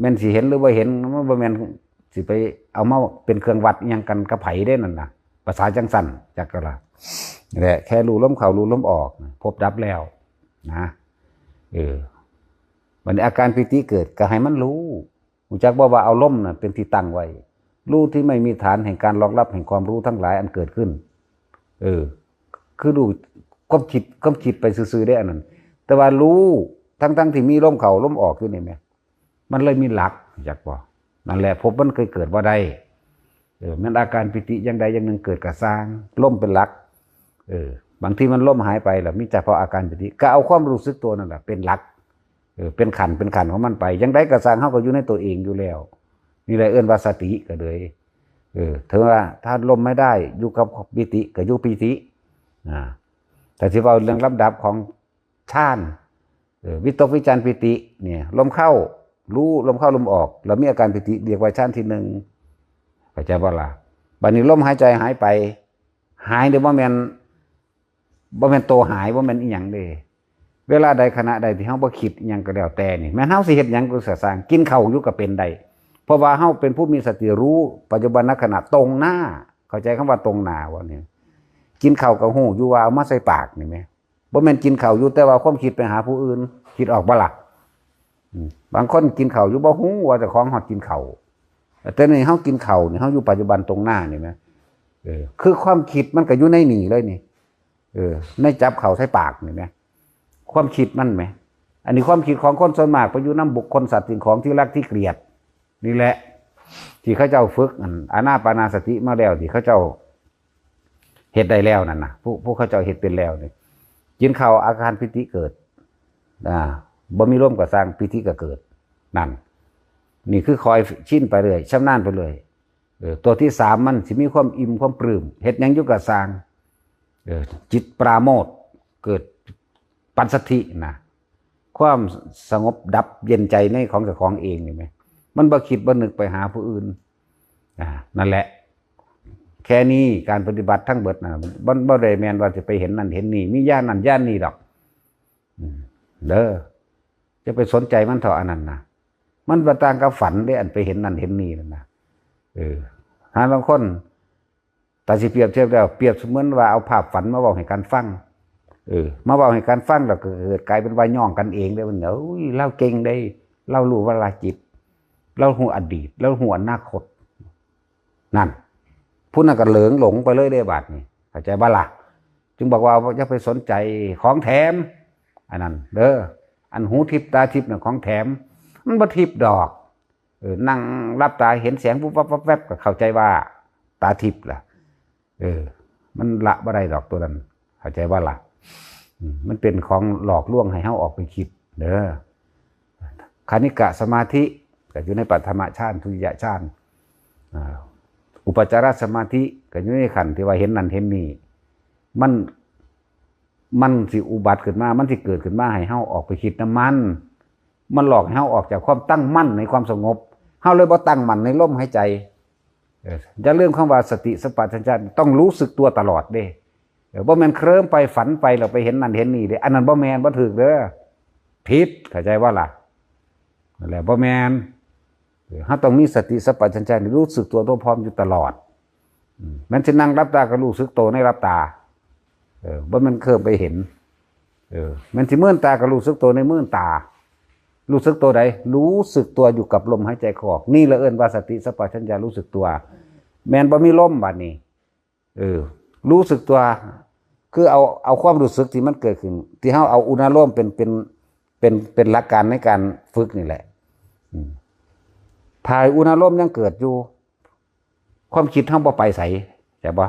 แม่นสิเห็นหรือบ่เห็น มันบ่แม่นสิไปเอามาเป็นเครื่องวัดอิหยังกันกับไผเด้นั่นน่ะ ภาษาจังซั่น จักกะล่ะ นี่แหละ แค่รู้ลมเข้า รู้ลมออก ภพดับแล้ว นะ เออ บัดนี้อาการปีติเกิดก็ให้มันรู้ รู้จักบ่ว่าเอาลมน่ะเป็นที่ตั้งไว้ รู้ที่ไม่มีฐานแห่งการรองรับแห่งความรู้ทั้งหลายอันเกิดขึ้น เออ คือรู้ความคิด ความคิดไปซื่อๆ ได้อันนั้น แต่ว่ารู้ทั้งๆ ที่มีลมเข้าลมออกอยู่นี่แหม มันเลยมีหลัก รู้จักบ่? นั่นแหละ ภพมันเคยเกิดบ่ได้ เออ แม่นอาการปีติอย่างใดอย่างหนึ่งเกิดก็ซ่าง ลมเป็นหลัก เออ บางทีมันลมหายไปแล้ว มีเฉพาะอาการปีติ ก็เอาความรู้สึกตัวนั่นแหละเป็นหลัก เออ เป็นขันธ์ เป็นขันธ์ของมันไป อย่างใดก็ซ่าง เฮาก็อยู่ในตัวเองอยู่แล้ว นี่แหละเอิ้นว่าสติก็เลย เออ ถือว่าถ้าลมไม่ได้ อยู่กับปีติก็อยู่ปีติ อ่า แต่สิเว้าเรื่องลำดับของฌาน เออ วิตกวิจารปีติ เนี่ย ลมเข้า รู้ลมเข้าลมออก แล้วมีอาการปีติ เรียกว่าฌานที่หนึ่ง เข้าใจบ่ล่ะ? บัดนี้ลมหายใจหายไป หายเด้ บ่แม่น บ่แม่นโตหาย บ่แม่นอิหยังเด้ เวลาใดขณะใดที่เฮาบ่คิดอิหยังก็แล้วแต่นี่ แม่นเฮาสิเฮ็ดหยังก็ซ่าง กินข้าวอยู่ก็เป็นได้ เพราะว่าเฮาเป็นผู้มีสติรู้ปัจจุบันขณะตรงหน้า เข้าใจคำว่าตรงหน้าบ่เนี่ย? กินข้าวก็ฮู้อยู่ว่าเอามาใส่ปากนี่แหม บ่แม่นกินข้าวอยู่แต่ว่าความคิดไปหาผู้อื่น คิดออกบ่ล่ะ? อืม บางคนกินข้าวอยู่บ่ฮู้ว่าเจ้าของฮอดกินข้าว แต่นี่เฮากินข้าวนี่ เฮาอยู่ปัจจุบันตรงหน้านี่แหม เออ คือความคิดมันก็อยู่ในนี่เลยนี่ เออ ในจับข้าวใส่ปากนี่แหม ความคิดมันแหม อันนี้ความคิดของคนส่วนมากไปอยู่นำบุคคลสัตว์สิ่งของที่รักที่เกลียด นี่แหละ ที่เขาเจ้าฝึกอันอานาปานาสติมาแล้ว ที่เขาเจ้าเฮ็ดได้แล้วนั่นน่ะ ผู้ ผู้เขาเจ้าเฮ็ดเป็นแล้วนี่ กินข้าวอาการปีติเกิด อ่า บ่มีลมก็ซ่าง ปีติก็เกิด นั่น นี่คือคอยชินไปเรื่อย ชำนาญไปเรื่อย เออ ตัวที่สามมันสิมีความอิ่มความปลื้ม เฮ็ดหยังอยู่ก็ซ่าง เออ จิตปราโมทย์ เกิดปัสสัทธินะ ความสงบดับเย็นใจในของเจ้าของเองนี่แหม มันบ่คิดบ่นึกไปหาผู้อื่น อ่า นั่นแหละ แค่นี้การปฏิบัติทั้งเบิดนะ บ่ บ่ได้แม่นว่าสิไปเห็นนั่นเห็นนี่ มีญาณนั่นญาณนี่ดอก อืม เด้อ จะไปสนใจมันเถาะอันนั้นนะ มันบ่ต่างกับฝันเด้ อันไปเห็นนั่นเห็นนี่นั่นนะ เออ หาลางคน ถ้าสิเปรียบเทียบแล้ว เปรียบเสมือนว่าเอาภาพฝันมาเว้าให้กันฟัง เออ มาเว้าให้กันฟังแล้วก็เกิดกลายเป็นว่าย่องกันเองเด้ มัน โอ้ย ลาวเก่งเด้ ลาวรู้วาระจิต ลาวฮู้อดีต ลาวฮู้อนาคต นั่น ผู้นั้นก็เหลิงหลงไปเลยเด้บาดนี้ เข้าใจบ่ล่ะ? จึงบอกว่าอย่าไปสนใจของแถม อันนั้นเด้อ อันหูทิพย์ตาทิพย์น่ะของแถม มันบ่ทิพย์ดอก เออ นั่งหลับตาเห็นแสงวุบวับวับแวบก็เข้าใจว่าตาทิพย์ล่ะ เออ มันละบ่ได้ดอกตัวนั้น เข้าใจบ่ล่ะ? อืม มันเป็นของหลอกลวงให้เฮาออกไปคิดเด้อ คณิกะสมาธิก็อยู่ในปฐมฌาน ทุติยฌาน อ่า อุปัจจารสมาธิก็อยู่ในขั้นที่ว่าเห็นนั่นเห็นนี่ มัน มันสิอุบัติขึ้นมา มันสิเกิดขึ้นมาให้เฮาออกไปคิดนำมัน มันหลอกให้เฮาออกจากความตั้งมั่นในความสงบ เฮาเลยบ่ตั้งมั่นในลมหายใจ เออ อย่าลืมคำว่าสติสัมปชัญญะ ต้องรู้สึกตัวตลอดเด้ เออ บ่แม่นเคลิ้มไปฝันไปแล้วไปเห็นนั่นเห็นนี่เด้ อันนั้นบ่แม่น บ่ถูกเด้อ ผิด เข้าใจบ่ล่ะ? นั่นแหละ บ่แม่น เออ เฮาต้องมีสติสัมปชัญญะ รู้สึกตัวทั่วพร้อมอยู่ตลอด อืม แม่นสินั่งหลับตาก็รู้สึกตัวในหลับตา เออ บ่แม่นเคลิ้มไปเห็น เออ แม่นสิมืนตาก็รู้สึกตัวในมืนตา รู้สึกตัวใด? รู้สึกตัวอยู่กับลมหายใจเข้าออก นี่ละเอิ้นว่าสติสัมปชัญญะรู้สึกตัว แม่นบ่มีลมบาดนี้ เออ รู้สึกตัว คือเอาเอาความรู้สึกที่มันเกิดขึ้น ที่เฮาเอาอุณาโลมเป็นเป็นเป็นเป็นหลักการในการฝึกนี่แหละ อืมถ้าอุณาโลมยังเกิดอยู่ ความคิดเฮาบ่ไปไส ใช่ปะ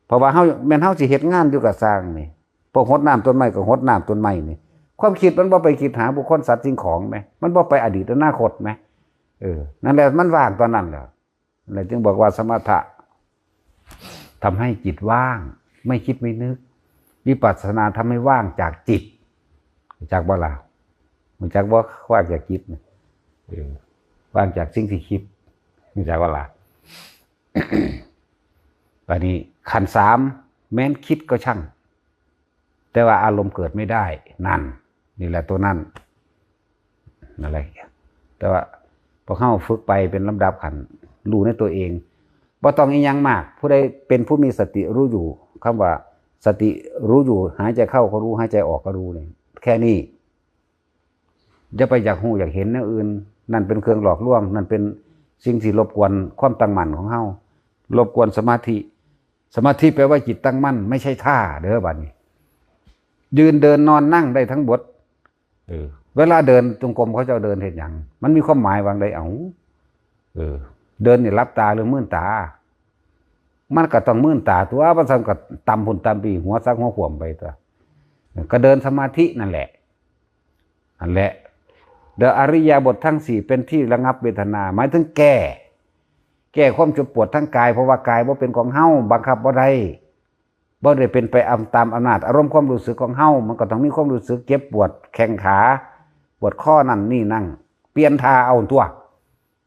เพราะว่าเฮาแม่นเฮาสิเฮ็ดงานอยู่กับสร้างนี่ พวกหดน้ำต้นไม้ก็หดน้ำต้นไม้นี่ ความคิดมันบ่ไปคิดหาบุคคลสัตว์สิ่งของไหม มันบ่ไปอดีตอนาคตไหม เออ นั่นแหละมันว่างตอนนั้นแหละ นั่นแหละจึงบอกว่าสมถะทำให้จิตว่าง ไม่คิดไม่นึก วิปัสสนาทำให้ว่างจากจิต รู้จักบ่ล่ะ รู้จักบ่ ว่างจากจิตน่ะ เออ ว่างจากสิ่งที่คิด รู้จักบ่ล่ะ อันนี้ขั้นสาม แม้นคิดก็ช่าง แต่ว่าอารมณ์เกิดไม่ได้ นั่น นี่แหละตัวนั้น อะไร แต่ว่าพอเข้าฝึกไปเป็นลำดับขั้น รู้ในตัวเอง บ่ต้องอีหยังมาก ผู้ใดเป็นผู้มีสติรู้อยู่ คำว่าสติรู้อยู่ หายใจเข้าก็รู้ หายใจออกก็รู้เนี่ย แค่นี้ อย่าไปอยากรู้อยากเห็นแนวอื่น นั่นเป็นเครื่องหลอกลวง นั่นเป็นสิ่งที่รบกวนความตั้งมั่นของเฮา รบกวนสมาธิ สมาธิแปลว่าจิตตั้งมั่น ไม่ใช่ท่าเด้อบัดนี้ ยืนเดินนอนนั่งได้ทั้งหมด เออ เวลาเดินจงกรมเขาเจ้าเดินเฮ็ดหยัง มันมีความหมายว่าจั่งใด เอ้า เออ เดินนี่หลับตาหรือมืนตา มันก็ต้องมืนตาตัว มันซั่นก็ตำพุ้นตำปี้ หัวสักหัวขวมไปตัว ก็เดินสมาธินั่นแหละ นั่นแหละ เดี๋ยวอิริยาบถทั้งสี่เป็นที่ระงับเวทนา หมายถึงแก้ แก้ความเจ็บปวดทางกาย เพราะว่ากายบ่เป็นของเฮา บังคับบ่ได้ บ่ได้เป็นไปตามอำนาจอารมณ์ความรู้สึกของเฮา มันก็ต้องมีความรู้สึกเจ็บปวดแข้งขา ปวดข้อนั่นนี่นั่น เปลี่ยนท่าเอาตัว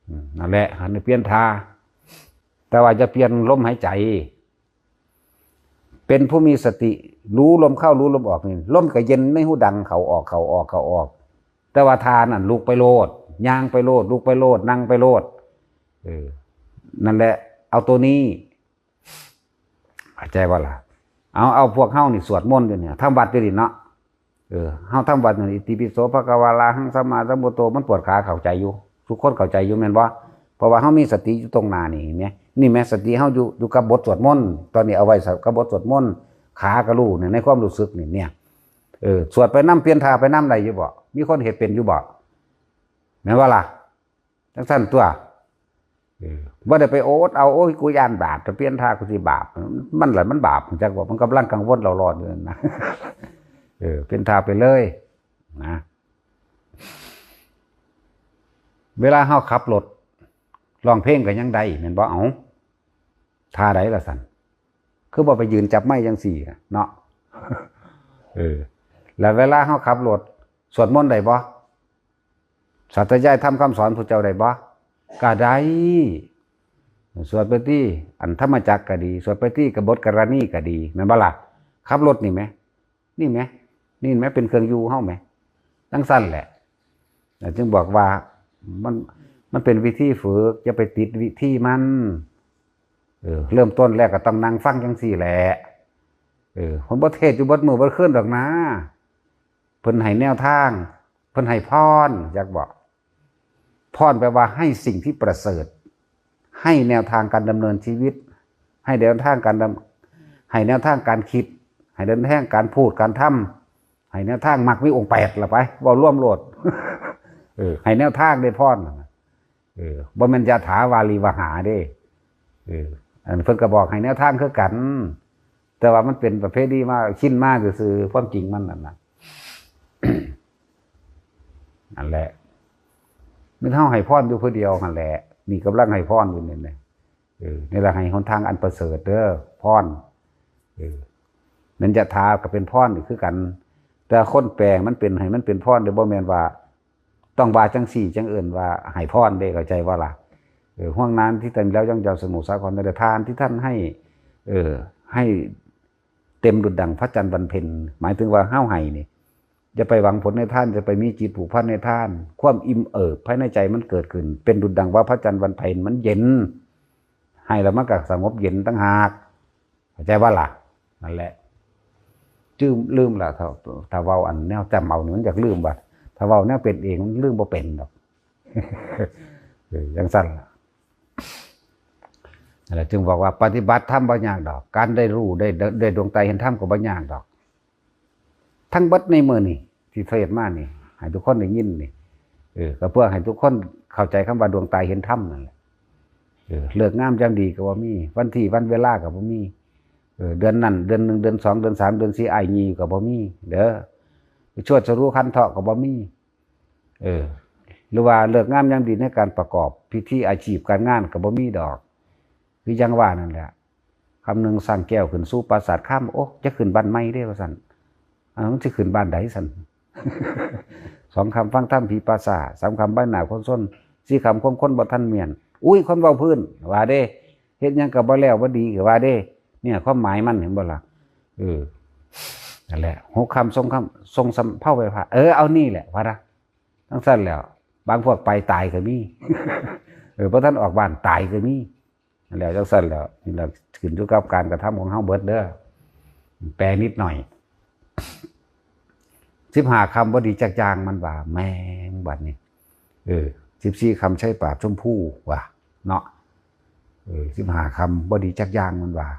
อืม นั่นแหละ หันไปเปลี่ยนท่า แต่ว่าจะเปลี่ยนลมหายใจ เป็นผู้มีสติ รู้ลมเข้า รู้ลมออกนี่ ลมก็เย็นในหูดัง เข้าออก เข้าออก เข้าออก แต่ว่าท่านั่นลุกไปโลด ย่างไปโลด ลุกไปโลด นั่งไปโลด เออ นั่นแหละ เอาตัวนี้ เข้าใจบ่ล่ะ เอา เอาพวกเฮานี่สวดมนต์อยู่เนี่ย ทำวัดอยู่นี่เนาะ เออ เฮาทำวัดอยู่นี่ อิติปิโสภะคะวาอะระหังสัมมาสัมพุทโธ มันปวดขา เข้าใจอยู่ ทุกคนเข้าใจอยู่แม่นบ่ เพราะว่าเฮามีสติอยู่ตรงหน้านี่ เห็นไหม นี่แหม สติเฮาอยู่ อยู่กับบทสวดมนต์ ตอนนี้เอาไว้กับบทสวดมนต์ ขาก็รู้เนี่ย ในความรู้สึกนี่เนี่ย เออ สวดไปนำ เปลี่ยนท่าไปนำได้อยู่บ่ มีคนเฮ็ดเป็นอยู่บ่ แม่นบ่ล่ะ จั่งซั่นตัว เออ บ่ได้ไปโอดเอา โอ้ย กูย้านบาป ถ้าเปลี่ยนท่ากูสิบาป มันล่ะ มันบาป จักว่า มันกำลังกังวลเร่าร้อนอยู่นั่นนะ เออ เปลี่ยนท่าไปเลยนะ เวลาเฮาขับรถ ร้องเพลงก็ยังได้ แม่นบ่ เอ้า ท่าใดล่ะซั่น คือบ่ไปยืนจับไมค์จั่งซี้อะเนาะ เออ แล้วเวลาเฮาขับรถ สวดมนต์ได้บ่ สาธยายธรรมคำสอนพุทธเจ้าได้บ่ ก็ได้ สวดไปติ อันธรรมจักรก็ดี สวดไปติ กบฏกรณีก็ดี แม่นบ่ล่ะ ขับรถนี่แหม นี่แหม นี่แหม เป็นเครื่องอยู่เฮาแหม จั่งซั่นแหละ แล้วจึงบอกว่า มัน มันเป็นวิธีฝึก อย่าไปติดวิธีมัน เออ เริ่มต้นแรกก็ต้องนั่งฟังจั่งซี้แหละ เออ เพิ่นบ่เทศน์อยู่เบิดมื้อเบิดคืนดอกนะ เพิ่นให้แนวทาง เพิ่นให้พร จักบ่ พรแปลว่าให้สิ่งที่ประเสริฐ ให้แนวทางการดำเนินชีวิต ให้แนวทางการดำ ให้แนวทางการคิด ให้แนวทางการพูดการทำ ให้แนวทางมรรคมีองค์แปดล่ะไป เว้ารวมโลด เออ ให้แนวทางได้พร เออ บ่แม่นยะถาวาริวหาเด้ เออ อันเพิ่นก็บอกให้แนวทางคือกัน แต่ว่ามันเป็นประเภทที่มา ชินมาซื่อๆ ความจริงมันนั่นน่ะ นั่นแหละ มีแต่เฮาให้พรอยู่ผู้เดียวหั่นแหละ นี่กำลังให้พรอยู่นี่แหละ เออ นี่แหละให้หนทางอันประเสริฐเด้อ พร เออ นั้นยะถาก็เป็นพรอีกคือกัน แต่คนแปลมันเป็นให้มันเป็นพรเด้อ บ่แม่นว่า ต้องว่าจั่งซี้ จั่งเอิ้นว่าให้พรเด้ เข้าใจบ่ล่ะ เออ ห่วงนั้นที่ท่านแล้วยังเจ้าสมุทรสาคร แต่ทานที่ท่านให้ เออ ให้เต็มดุจดั่งพระจันทร์วันเพ็ญ หมายถึงว่าเฮาให้นี่ อย่าไปหวังผลในทาน อย่าไปมีจิตผูกพันในทาน ความอิ่มเอิบภายในใจมันเกิดขึ้น เป็นดุจดั่งว่าพระจันทร์วันเพ็ญ มันเย็น ให้แล้วมันก็สงบเย็นต่างหาก เข้าใจบ่ล่ะ นั่นแหละ จื้ม ลืมละ ถ้า ถ้าเว้าอันแนวจำเอานี่มันอยากลืมบัด ถ้าเว้าแนวเป็นเองมันลืมบ่เป็นดอก เออ จั่งซั่นล่ะ นั่นแหละจึงบอกว่าปฏิบัติธรรมบ่ยากดอก การได้รู้ได้ได้ดวงตาเห็นธรรมก็บ่ยากดอก ทั้งเบิดในมื้อนี่ที่เทศน์มานี่ ให้ทุกคนได้ยินนี่ เออ ก็เพื่อให้ทุกคนเข้าใจคำว่าดวงตาเห็นธรรมนั่นแหละ เออ ฤกษ์งามยามดีก็บ่มี วันที่วันเวลาก็บ่มี เออ เดือนนั้น เดือนหนึ่ง เดือนสอง เดือนสาม เดือนสี่ อ้ายยี่ก็บ่มี เด้อ ชวดสรู้ขันเถาะก็บ่มี เออ หรือว่าฤกษ์งามยามดีในการประกอบพิธีอาชีพการงานก็บ่มีดอก คือยังว่านั่นแหละ คำหนึ่งสร้างแก้วขึ้นสู่ปราสาทคำ โอ้ จะขึ้นบ้านใหม่เด้ว่าซั่น อ่า มันสิขึ้นบ้านใดซั่น สองคำฟังธรรมผีป่าซ่า สามคำใบหน้าคนซน สี่คำความคนบ่ทันเมียน อุ้ย คนเว้าพื้น ว่าเด้ เฮ็ดหยังก็บ่แล้วบ่ดีก็ว่าเด้ เนี่ย ความหมายมันเห็นบ่ล่ะ เออ นั่นแหละ หกคำทรงคำ ทรงสำเภาไปพระ เออ เอานี่แหละ ว่านะ จั่งซั่นแล้ว บางพวกไปตายก็มี เออ บ่ทันออกบ้านตายก็มี นั่นแหละ จั่งซั่นแล้ว นี่แหละ ขึ้นอยู่กับการกระทำของเฮาเบิดเด้อ แปลนิดหน่อย สิบห้าคำบ่ดีจักอย่างมันว่า แม่งบัดนี้ เออ สิบสี่คำใช้ปราบชมพูว่ะ เนาะ เออ สิบห้าคำบ่ดีจักอย่างมันว่า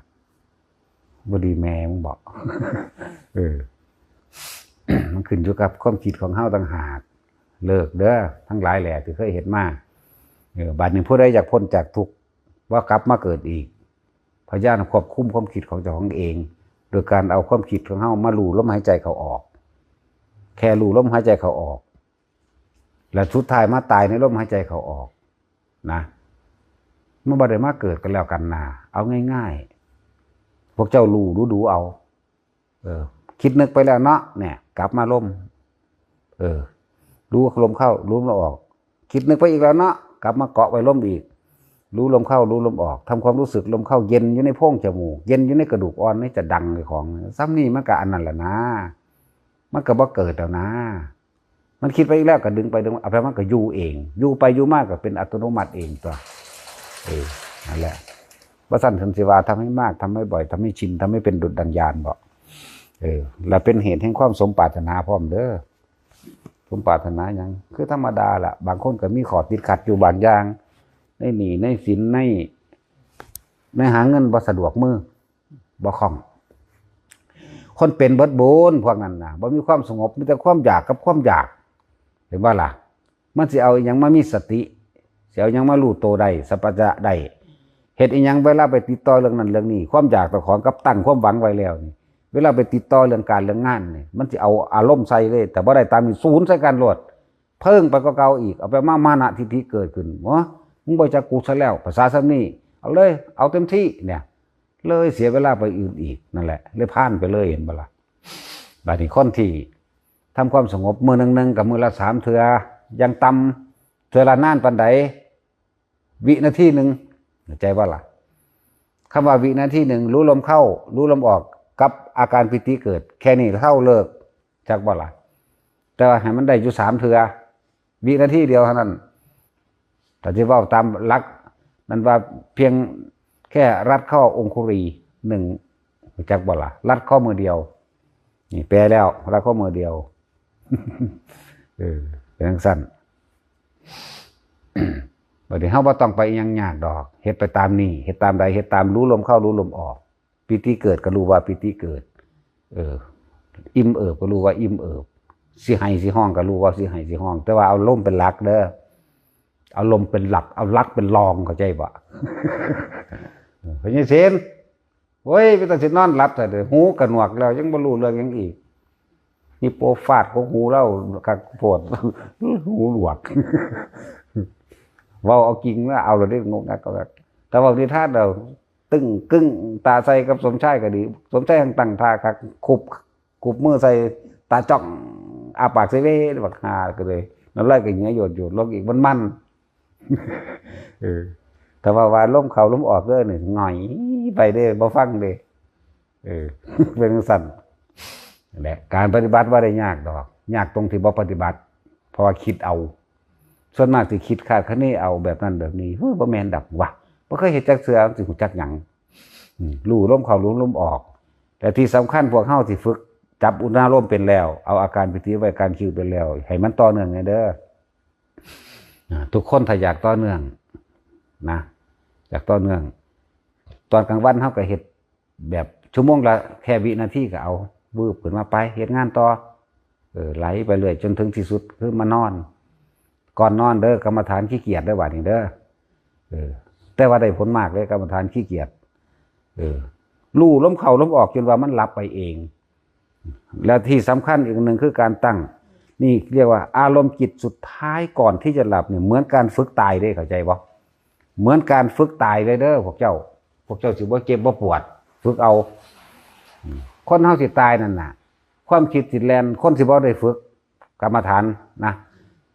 บ่ดีแม่มึงบอก เออ มันขึ้นอยู่กับความคิดของเฮาต่างหาก เลิกเด้อ ทั้งหลายแหละที่เคยเฮ็ดมา เออ บัดนี้ผู้ใดอยากพ้นจากทุกข์ ว่ากลับมาเกิดอีก พยายามควบคุมความคิดของเจ้าของเอง โดยการเอาความคิดของเฮามารู้ลมหายใจเข้าออก แค่รู้ลมหายใจเข้าออก และสุดท้ายมาตายในลมหายใจเข้าออก นะ มันบ่ได้มาเกิดกันแล้วกันนะ เอาง่ายๆ พวกเจ้ารู้ดูๆเอา เออ คิดนึกไปแล้วเนาะ เนี่ย กลับมาลม เออ รู้ลมเข้า รู้ลมออก คิดนึกไปอีกแล้วเนาะ กลับมาเกาะไว้ลมอีก รู้ลมเข้า รู้ลมออก ทำความรู้สึกลมเข้าเย็นอยู่ในโพรงจมูก เย็นอยู่ในกระดูกอ่อน ในจะดังในของ ซ้ำนี่มันก็อันนั้นแหละนะ มันก็บ่เกิดแล้วนะ มันคิดไปอีกแล้วก็ดึงไปดึงมา เอาไปมันก็อยู่เอง อยู่ไปอยู่มาก็เป็นอัตโนมัติเองตัว เออ นั่นแหละ ว่าซั่น ท่านสิว่าทำให้มาก ทำให้บ่อย ทำให้ชิน ทำให้เป็นดุจดังยานบอก เออ และเป็นเหตุแห่งความสมปรารถนาพร้อมเด้อ สมปรารถนาหยัง คือธรรมดาล่ะ บางคนก็มีข้อติดขัดอยู่บางอย่าง ในหนี้ในสิน ใน ในหาเงินบ่สะดวกมือ บ่คล่อง คนเป็นเบิดบุญพวกนั้นนะ บ่มีความสงบ มีแต่ความอยากกับความอยาก เห็นบ่ล่ะ มันสิเอาอิหยังมามีสติ สิเอาอิหยังมารู้โตได้ สัมปชัญญะได้ เฮ็ดอิหยังเวลาไปติดต่อเรื่องนั้นเรื่องนี้ ความอยากเจ้าของกับตั้งความหวังไว้แล้วนี่ เวลาไปติดต่อเรื่องการเรื่องงานนี่ มันสิเอาอารมณ์ใส่เลย แต่บ่ได้ตามนี่ ศูนย์ใส่กันโลด เพิ่งไปกว่าเก่าอีก เอาไปมา มานะทิฏฐิเกิดขึ้น หวะ มึงบ่จักกูซะแล้ว ภาษาซ้ำนี่ เอาเลย เอาเต็มที่เนี่ย เลยเสียเวลาไปอื่นอีก นั่นแหละ เลยพลาดไปเลย เห็นบ่ล่ะ บัดนี้คนที่ทำความสงบมื้อหนึ่งๆ กับมื้อละสามเทื่อ อย่างต่ำ เทื่อละนานปานใด วินาทีหนึ่ง เข้าใจบ่ล่ะ คำว่าวินาทีหนึ่ง รู้ลมเข้า รู้ลมออก กับอาการปีติเกิด แค่นี้เท่าเลิก จักบ่ล่ะ แต่ว่าให้มันได้อยู่สามเทื่อ วินาทีเดียวเท่านั้น ถ้าสิเว้าตามหลัก มันว่าเพียงแค่รัดข้อองคุลีหนึ่ง รู้จักบ่ล่ะ รัดข้อมือเดียว นี่แปลแล้ว รัดข้อมือเดียว เออ เป็นจั่งซั่น บัดนี้เฮาบ่ต้องไปอิหยังยากดอก เฮ็ดไปตามนี่ เฮ็ดตามใด เฮ็ดตามรู้ลมเข้า รู้ลมออก ปีติเกิดก็รู้ว่าปีติเกิด เออ อิ่มเอิบก็รู้ว่าอิ่มเอิบ สิไห้สิฮ้องก็รู้ว่าสิไห้สิฮ้อง แต่ว่าเอาลมเป็นหลักเด้อ เอาลมเป็นหลัก เอาหลักเป็นรอง เข้าใจบ่ เออ พญาเสน โอ้ย เป็นตาสินอนหลับแต่เด้อ หูกะหนวกแล้ว ยังบ่รู้เรื่องหยังอีก นี่โปฟาดของหูเราคักโพด หูหนวก เว้าเอาจริงนะ เอาละเด้ งงงักก็แบบ แต่เว้านิทานเรา ตึ้งกึ้ง ตาใส่กับสมชายก็ดี สมชายยังตั้งท่าคัก คุบ คุบมือใส่ ตาจ้อง อ้าปากใส่เว้ย บักห่าก็เลย น้ำลายก็เหงื่อหยดๆ ลงอีก มันๆ เออ แต่ว่า ว่าลมเข้าลมออกเด้อนี่ หงอยไปเด้ บ่ฟังเด้ เออ เป็นจั่งซั่น นั่นแหละ การปฏิบัติบ่ได้ยากดอก ยากตรงที่บ่ปฏิบัติ เพราะว่าคิดเอา ส่วนมากสิคิดคาดคะเนเอาแบบนั้นแบบนี้ เฮ้ย บ่แม่นดอกวะ บ่เคยเฮ็ดจักเทื่อ สิฮู้จักหยัง อืม รู้ลมเข้า รู้ลมออก แต่ที่สำคัญพวกเฮาสิฝึกจับอุณาโลมเป็นแล้ว เอาอาการปีติไว้กลางคิ้วเป็นแล้ว ให้มันต่อเนื่องแหน่เด้อ อ่า ทุกคนถ้าอยากต่อเนื่องนะ อยากต่อเนื่อง ตอนกลางวันเฮาก็เฮ็ดแบบชั่วโมงละแค่วินาทีก็เอา วืบขึ้นมาไปเฮ็ดงานต่อ เออ ไหลไปเรื่อยจนถึงที่สุดคือมานอน ก่อนนอนเด้อกรรมฐานขี้เกียจเด้อบาดนี้เด้อ เออ แต่ว่าได้ผลมากเลยกรรมฐานขี้เกียจ เออ รู้ลมเข้าลมออกจนว่ามันหลับไปเอง แล้วที่สำคัญอีกหนึ่งคือการตั้ง นี่เรียกว่าอารมณ์จิตสุดท้ายก่อนที่จะหลับเนี่ย เหมือนการฝึกตายเด้ เข้าใจบ่ เหมือนการฝึกตายเลยเด้อพวกเจ้า พวกเจ้าสิบ่เจ็บบ่ปวด ฝึกเอา คนเฮาสิตายนั่นน่ะ ความคิดสิแล่น คนสิบ่ได้ฝึกกรรมฐานนะ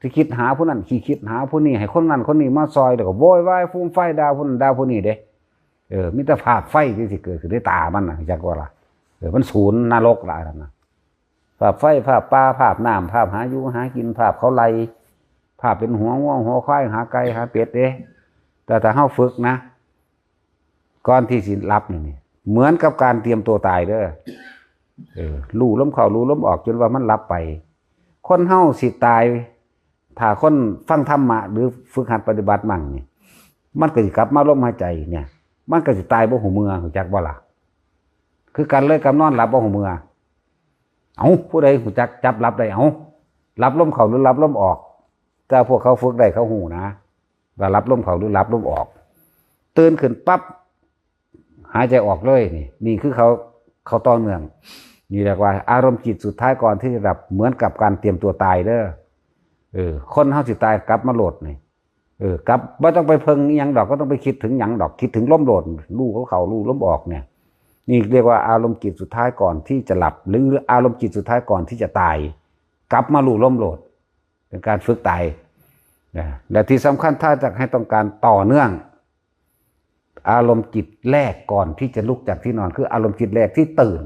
สิคิดหาผู้นั้น สิคิดหาผู้นี้ ให้คนนั้นคนนี้มาซอย แล้วก็โวยวายฟูมฟายด่าผู้นั้นด่าผู้นี้เด้ เออ มีแต่ภาพไฟที่สิเกิดขึ้นในตามันน่ะ จักว่าล่ะ เออ มันศูนย์นรกละอันนั้นน่ะ ภาพไฟ ภาพป่า ภาพน้ำ ภาพหาอยู่หากิน ภาพเขาไล่ ภาพเป็นหัวงัวหัวควาย หาไก่หาเป็ดเด้ แต่ถ้าเฮาฝึกนะ ก่อนที่สิหลับนี่ เหมือนกับการเตรียมตัวตายเด้อ เออ รู้ลมเข้ารู้ลมออกจนว่ามันหลับไป คนเฮาสิตาย ถ้าคนฟังธรรมะหรือฝึกหัดปฏิบัติมั่งนี่ มันก็สิกลับมาลมหายใจเนี่ย มันก็สิตายบ่ฮู้เมื่อ รู้จักบ่ล่ะ คือกันเลยกับนอนหลับบ่ฮู้เมื่อ เอ้า ผู้ใดรู้จักจับหลับได้ เอ้า หลับลมเข้าหรือหลับลมออก แต่พวกเขาฝึกได้เขาฮู้นะ ว่าหลับลมเข้าหรือหลับลมออก ตื่นขึ้นปั๊บ หายใจออกเลย นี่ นี่คือเขา เขาต่อเนื่อง นี่เรียกว่าอารมณ์จิตสุดท้ายก่อนที่จะหลับ เหมือนกับการเตรียมตัวตายเด้อ เออ คนเฮาสิตายกลับมาโลดนี่ เออ กลับ บ่ต้องไปเพิ่งอิหยังดอก บ่ต้องไปคิดถึงหยังดอก คิดถึงลมโลด รู้ลมเข้ารู้ลมออกเนี่ย นี่เรียกว่าอารมณ์จิตสุดท้ายก่อนที่จะหลับ หรืออารมณ์จิตสุดท้ายก่อนที่จะตาย กลับมารู้ลมโลด เป็นการฝึกตายนะ และที่สำคัญถ้าจะให้ต้องการต่อเนื่อง อารมณ์จิตแรกก่อนที่จะลุกจากที่นอน คืออารมณ์จิตแรกที่ตื่น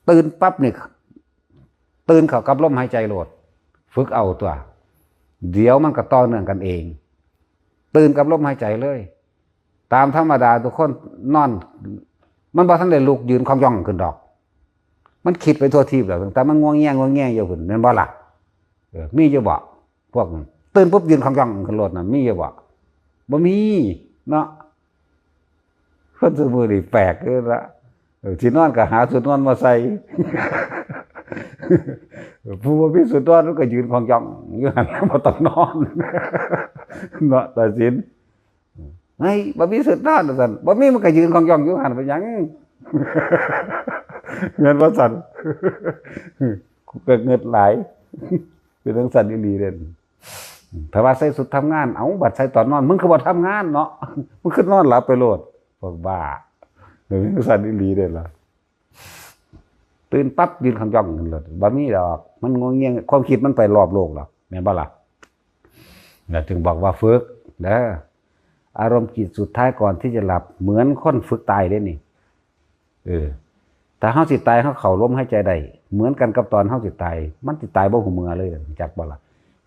ตื่นปั๊บนี่ ตื่นเข้ากับลมหายใจโลด ฝึกเอาตัว เดี๋ยวมันก็ต่อเนื่องกันเอง ตื่นกับลมหายใจเลย ตามธรรมดาทุกคนนอน มันบ่ทันได้ลุกยืนคองย่องขึ้นดอก มันคิดไปทั่วทีปแล้ว แต่มันง่วงแง่ง่วงแง่อยู่พุ่น แม่นบ่ล่ะ เออ มีอยู่บ่ พวกตื่นปุ๊บยืนคองย่องขึ้นโลดน่ะ มีอยู่บ่ บ่มีเนาะ คนซุมื้อนี่แปลกเด้อละ เออ สินอนก็หาชุดนอนมาใส่ ผู้บ่มีชุดนอนมันก็ยืนคองย่องอยู่หั่น บ่ต้องนอน เนาะ ตาสิน เฮ้ย บ่มีชุดนอนว่าซั่น บ่มีมันก็ยืนคองย่องอยู่หั่น เป็นหยัง แม่นบ่ซั่น กูก็เงิดหลาย เป็นจั่งซั่นอีหลีเด้ ถ้าว่าใส่ชุดทำงาน เอ้า บัดใส่ตอนนอน มึงคือบ่ทำงานเนาะ มึงคือนอนหลับไปโลด พวกบ้า เดี๋ยวนี้สั่นอีหลีเด้อล่ะ ตื่นปั๊บยืนคองย่องขึ้นโลด บ่มีดอก มันง่วงเงียง ความคิดมันไปรอบโลกแล้ว แม่นบ่ล่ะ แล้วจึงบอกว่าฝึกเด้อ อารมณ์จิตสุดท้ายก่อนที่จะหลับ เหมือนคนฝึกตายเด้นี่ เออ ถ้าเฮาสิตาย เฮาเข้าลมหายใจได้ เหมือนกันกับตอนเฮาสิตาย มันสิตายบ่ฮู้เมื่อเลย จักบ่ล่ะ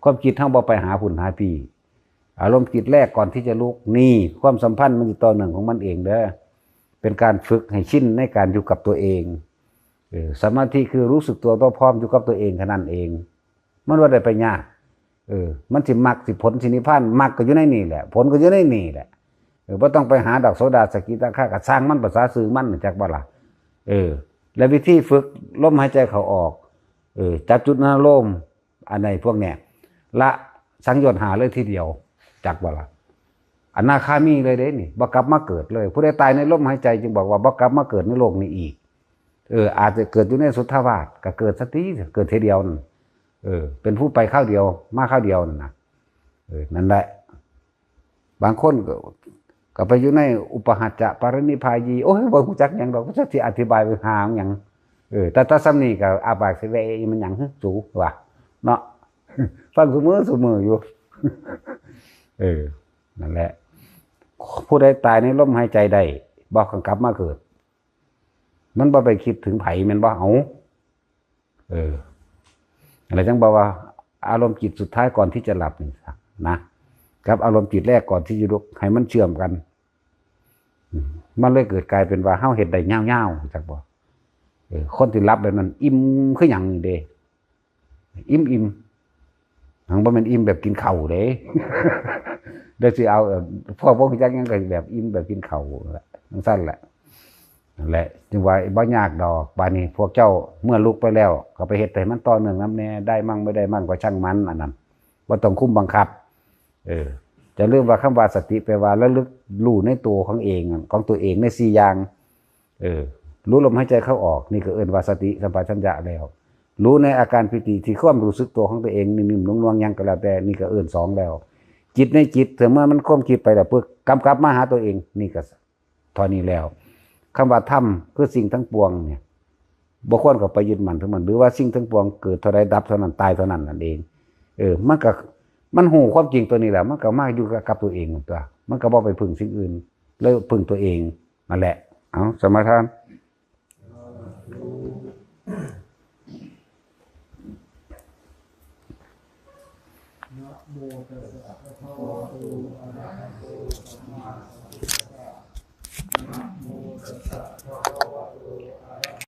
ความคิดเฮาบ่ไปหาพุ่นหาพี่ อารมณ์จิตแรกก่อนที่จะลุก นี่ ความสัมพันธ์มันสิต่อเนื่องของมันเองเด้อ เป็นการฝึกให้ชินในการอยู่กับตัวเอง เออ สมาธิคือรู้สึกตัวทั่วพร้อมอยู่กับตัวเองแค่นั้นเอง มันบ่ได้ไปยาก เออ มันสิมรรคสิผลสินิพพาน มรรคก็อยู่ในนี่แหละ ผลก็อยู่ในนี่แหละ เออ บ่ต้องไปหาดอกโสดาสกิทาคา ก็ช่างมัน ภาษาซื่อมัน จักบ่ล่ะ เออ และวิธีฝึกลมหายใจเข้าออก เออ จับจุดอนุโลม อันใดพวกเนี้ย ละสังโยชน์ห้าเลยทีเดียว จักบ่ล่ะ อนาคามีเลยเด้นี่ บ่กลับมาเกิดเลย ผู้ใดตายในลมหายใจจึงบอกว่าบ่กลับมาเกิดในโลกนี้อีก เออ อาจจะเกิดอยู่ในสุทธาวาส ก็เกิดซะติ เกิดทีเดียวนั่น เออ เป็นผู้ไปคราวเดียว มาคราวเดียวนั่นน่ะ เออ นั่นแหละ บางคนก็ ก็ไปอยู่ในอุปาหัจจะปรินิพพายี โอ้ย บ่รู้จักหยังดอก จักสิอธิบายไปหาหยัง เออ แต่ แต่ส่ำนี้ก็อ้าปากสิแว่อีมันหยัง หึ สู ว่า เนาะ ฟังซุมื้อซุมื้ออยู่ เออ นั่นแหละ ผู้ใดตายในลมหายใจได้ บ่กลับมาเกิด มันบ่ไปคิดถึงไผแม่นบ่ เอ้า เออ อะไรจังบอกว่า อารมณ์จิตสุดท้ายก่อนที่จะหลับนี่นะ กับอารมณ์จิตแรกก่อนที่จะลุก ให้มันเชื่อมกัน อืม มันเลยเกิดกลายเป็นว่าเฮาเฮ็ดได้ยาวๆ จักบ่ เออ คนที่หลับแบบนั้น อิ่มคือหยังนี่เด้ อิ่มๆ หังบ่แม่นอิ่มแบบกินข้าวเด้ เดี๋ยวสิเอา เอ่อ พวกบ่รู้จักหยังก็แบบอิ่มแบบกินข้าวนั่นแหละ จั่งซั่นแหละ นั่นแหละ จึงว่าบ่ยากดอก บาดนี้พวกเจ้าเมื่อลุกไปแล้ว ก็ไปเฮ็ดให้มันต่อเนื่องนำแน่ ได้มั่งไม่ได้มั่งก็ช่างมัน อันนั้น บ่ต้องคุมบังคับ เออ จะลืมว่าคำว่าสติแปลว่าระลึกรู้ในตัวของเอง ของตัวเองในสี่อย่าง เออ รู้ลมหายใจเข้าออก นี่ก็เอิ้นว่าสติสัมปชัญญะแล้ว รู้ในอาการปีติที่ความรู้สึกตัวของตัวเองนิ่มๆนวลๆหยังก็แล้วแต่ นี่ก็เอิ้นสองแล้ว จิตในจิต เมื่อมันความคิดไปแล้ว ปึ๊บ กำกับมาหาตัวเอง นี่ก็เท่านี้แล้ว คำว่าธรรมคือสิ่งทั้งปวงเนี่ย บ่ควรเข้าไปยึดมั่นถือมั่น หรือว่าสิ่งทั้งปวงเกิดเท่าใดดับเท่านั้น ตายเท่านั้นนั่นเอง เออ มันก็ มันฮู้ความจริงตัวนี้แหละ มันก็มาอยู่กับตัวเองนั่นตัว มันก็บ่ไปพึ่งสิ่งอื่น แล้วพึ่งตัวเองนั่นแหละ เอา สมาทาน นะโมตัสสะภะคะวะโต อะระหะโต สัมมาสัมพุทธัสสะ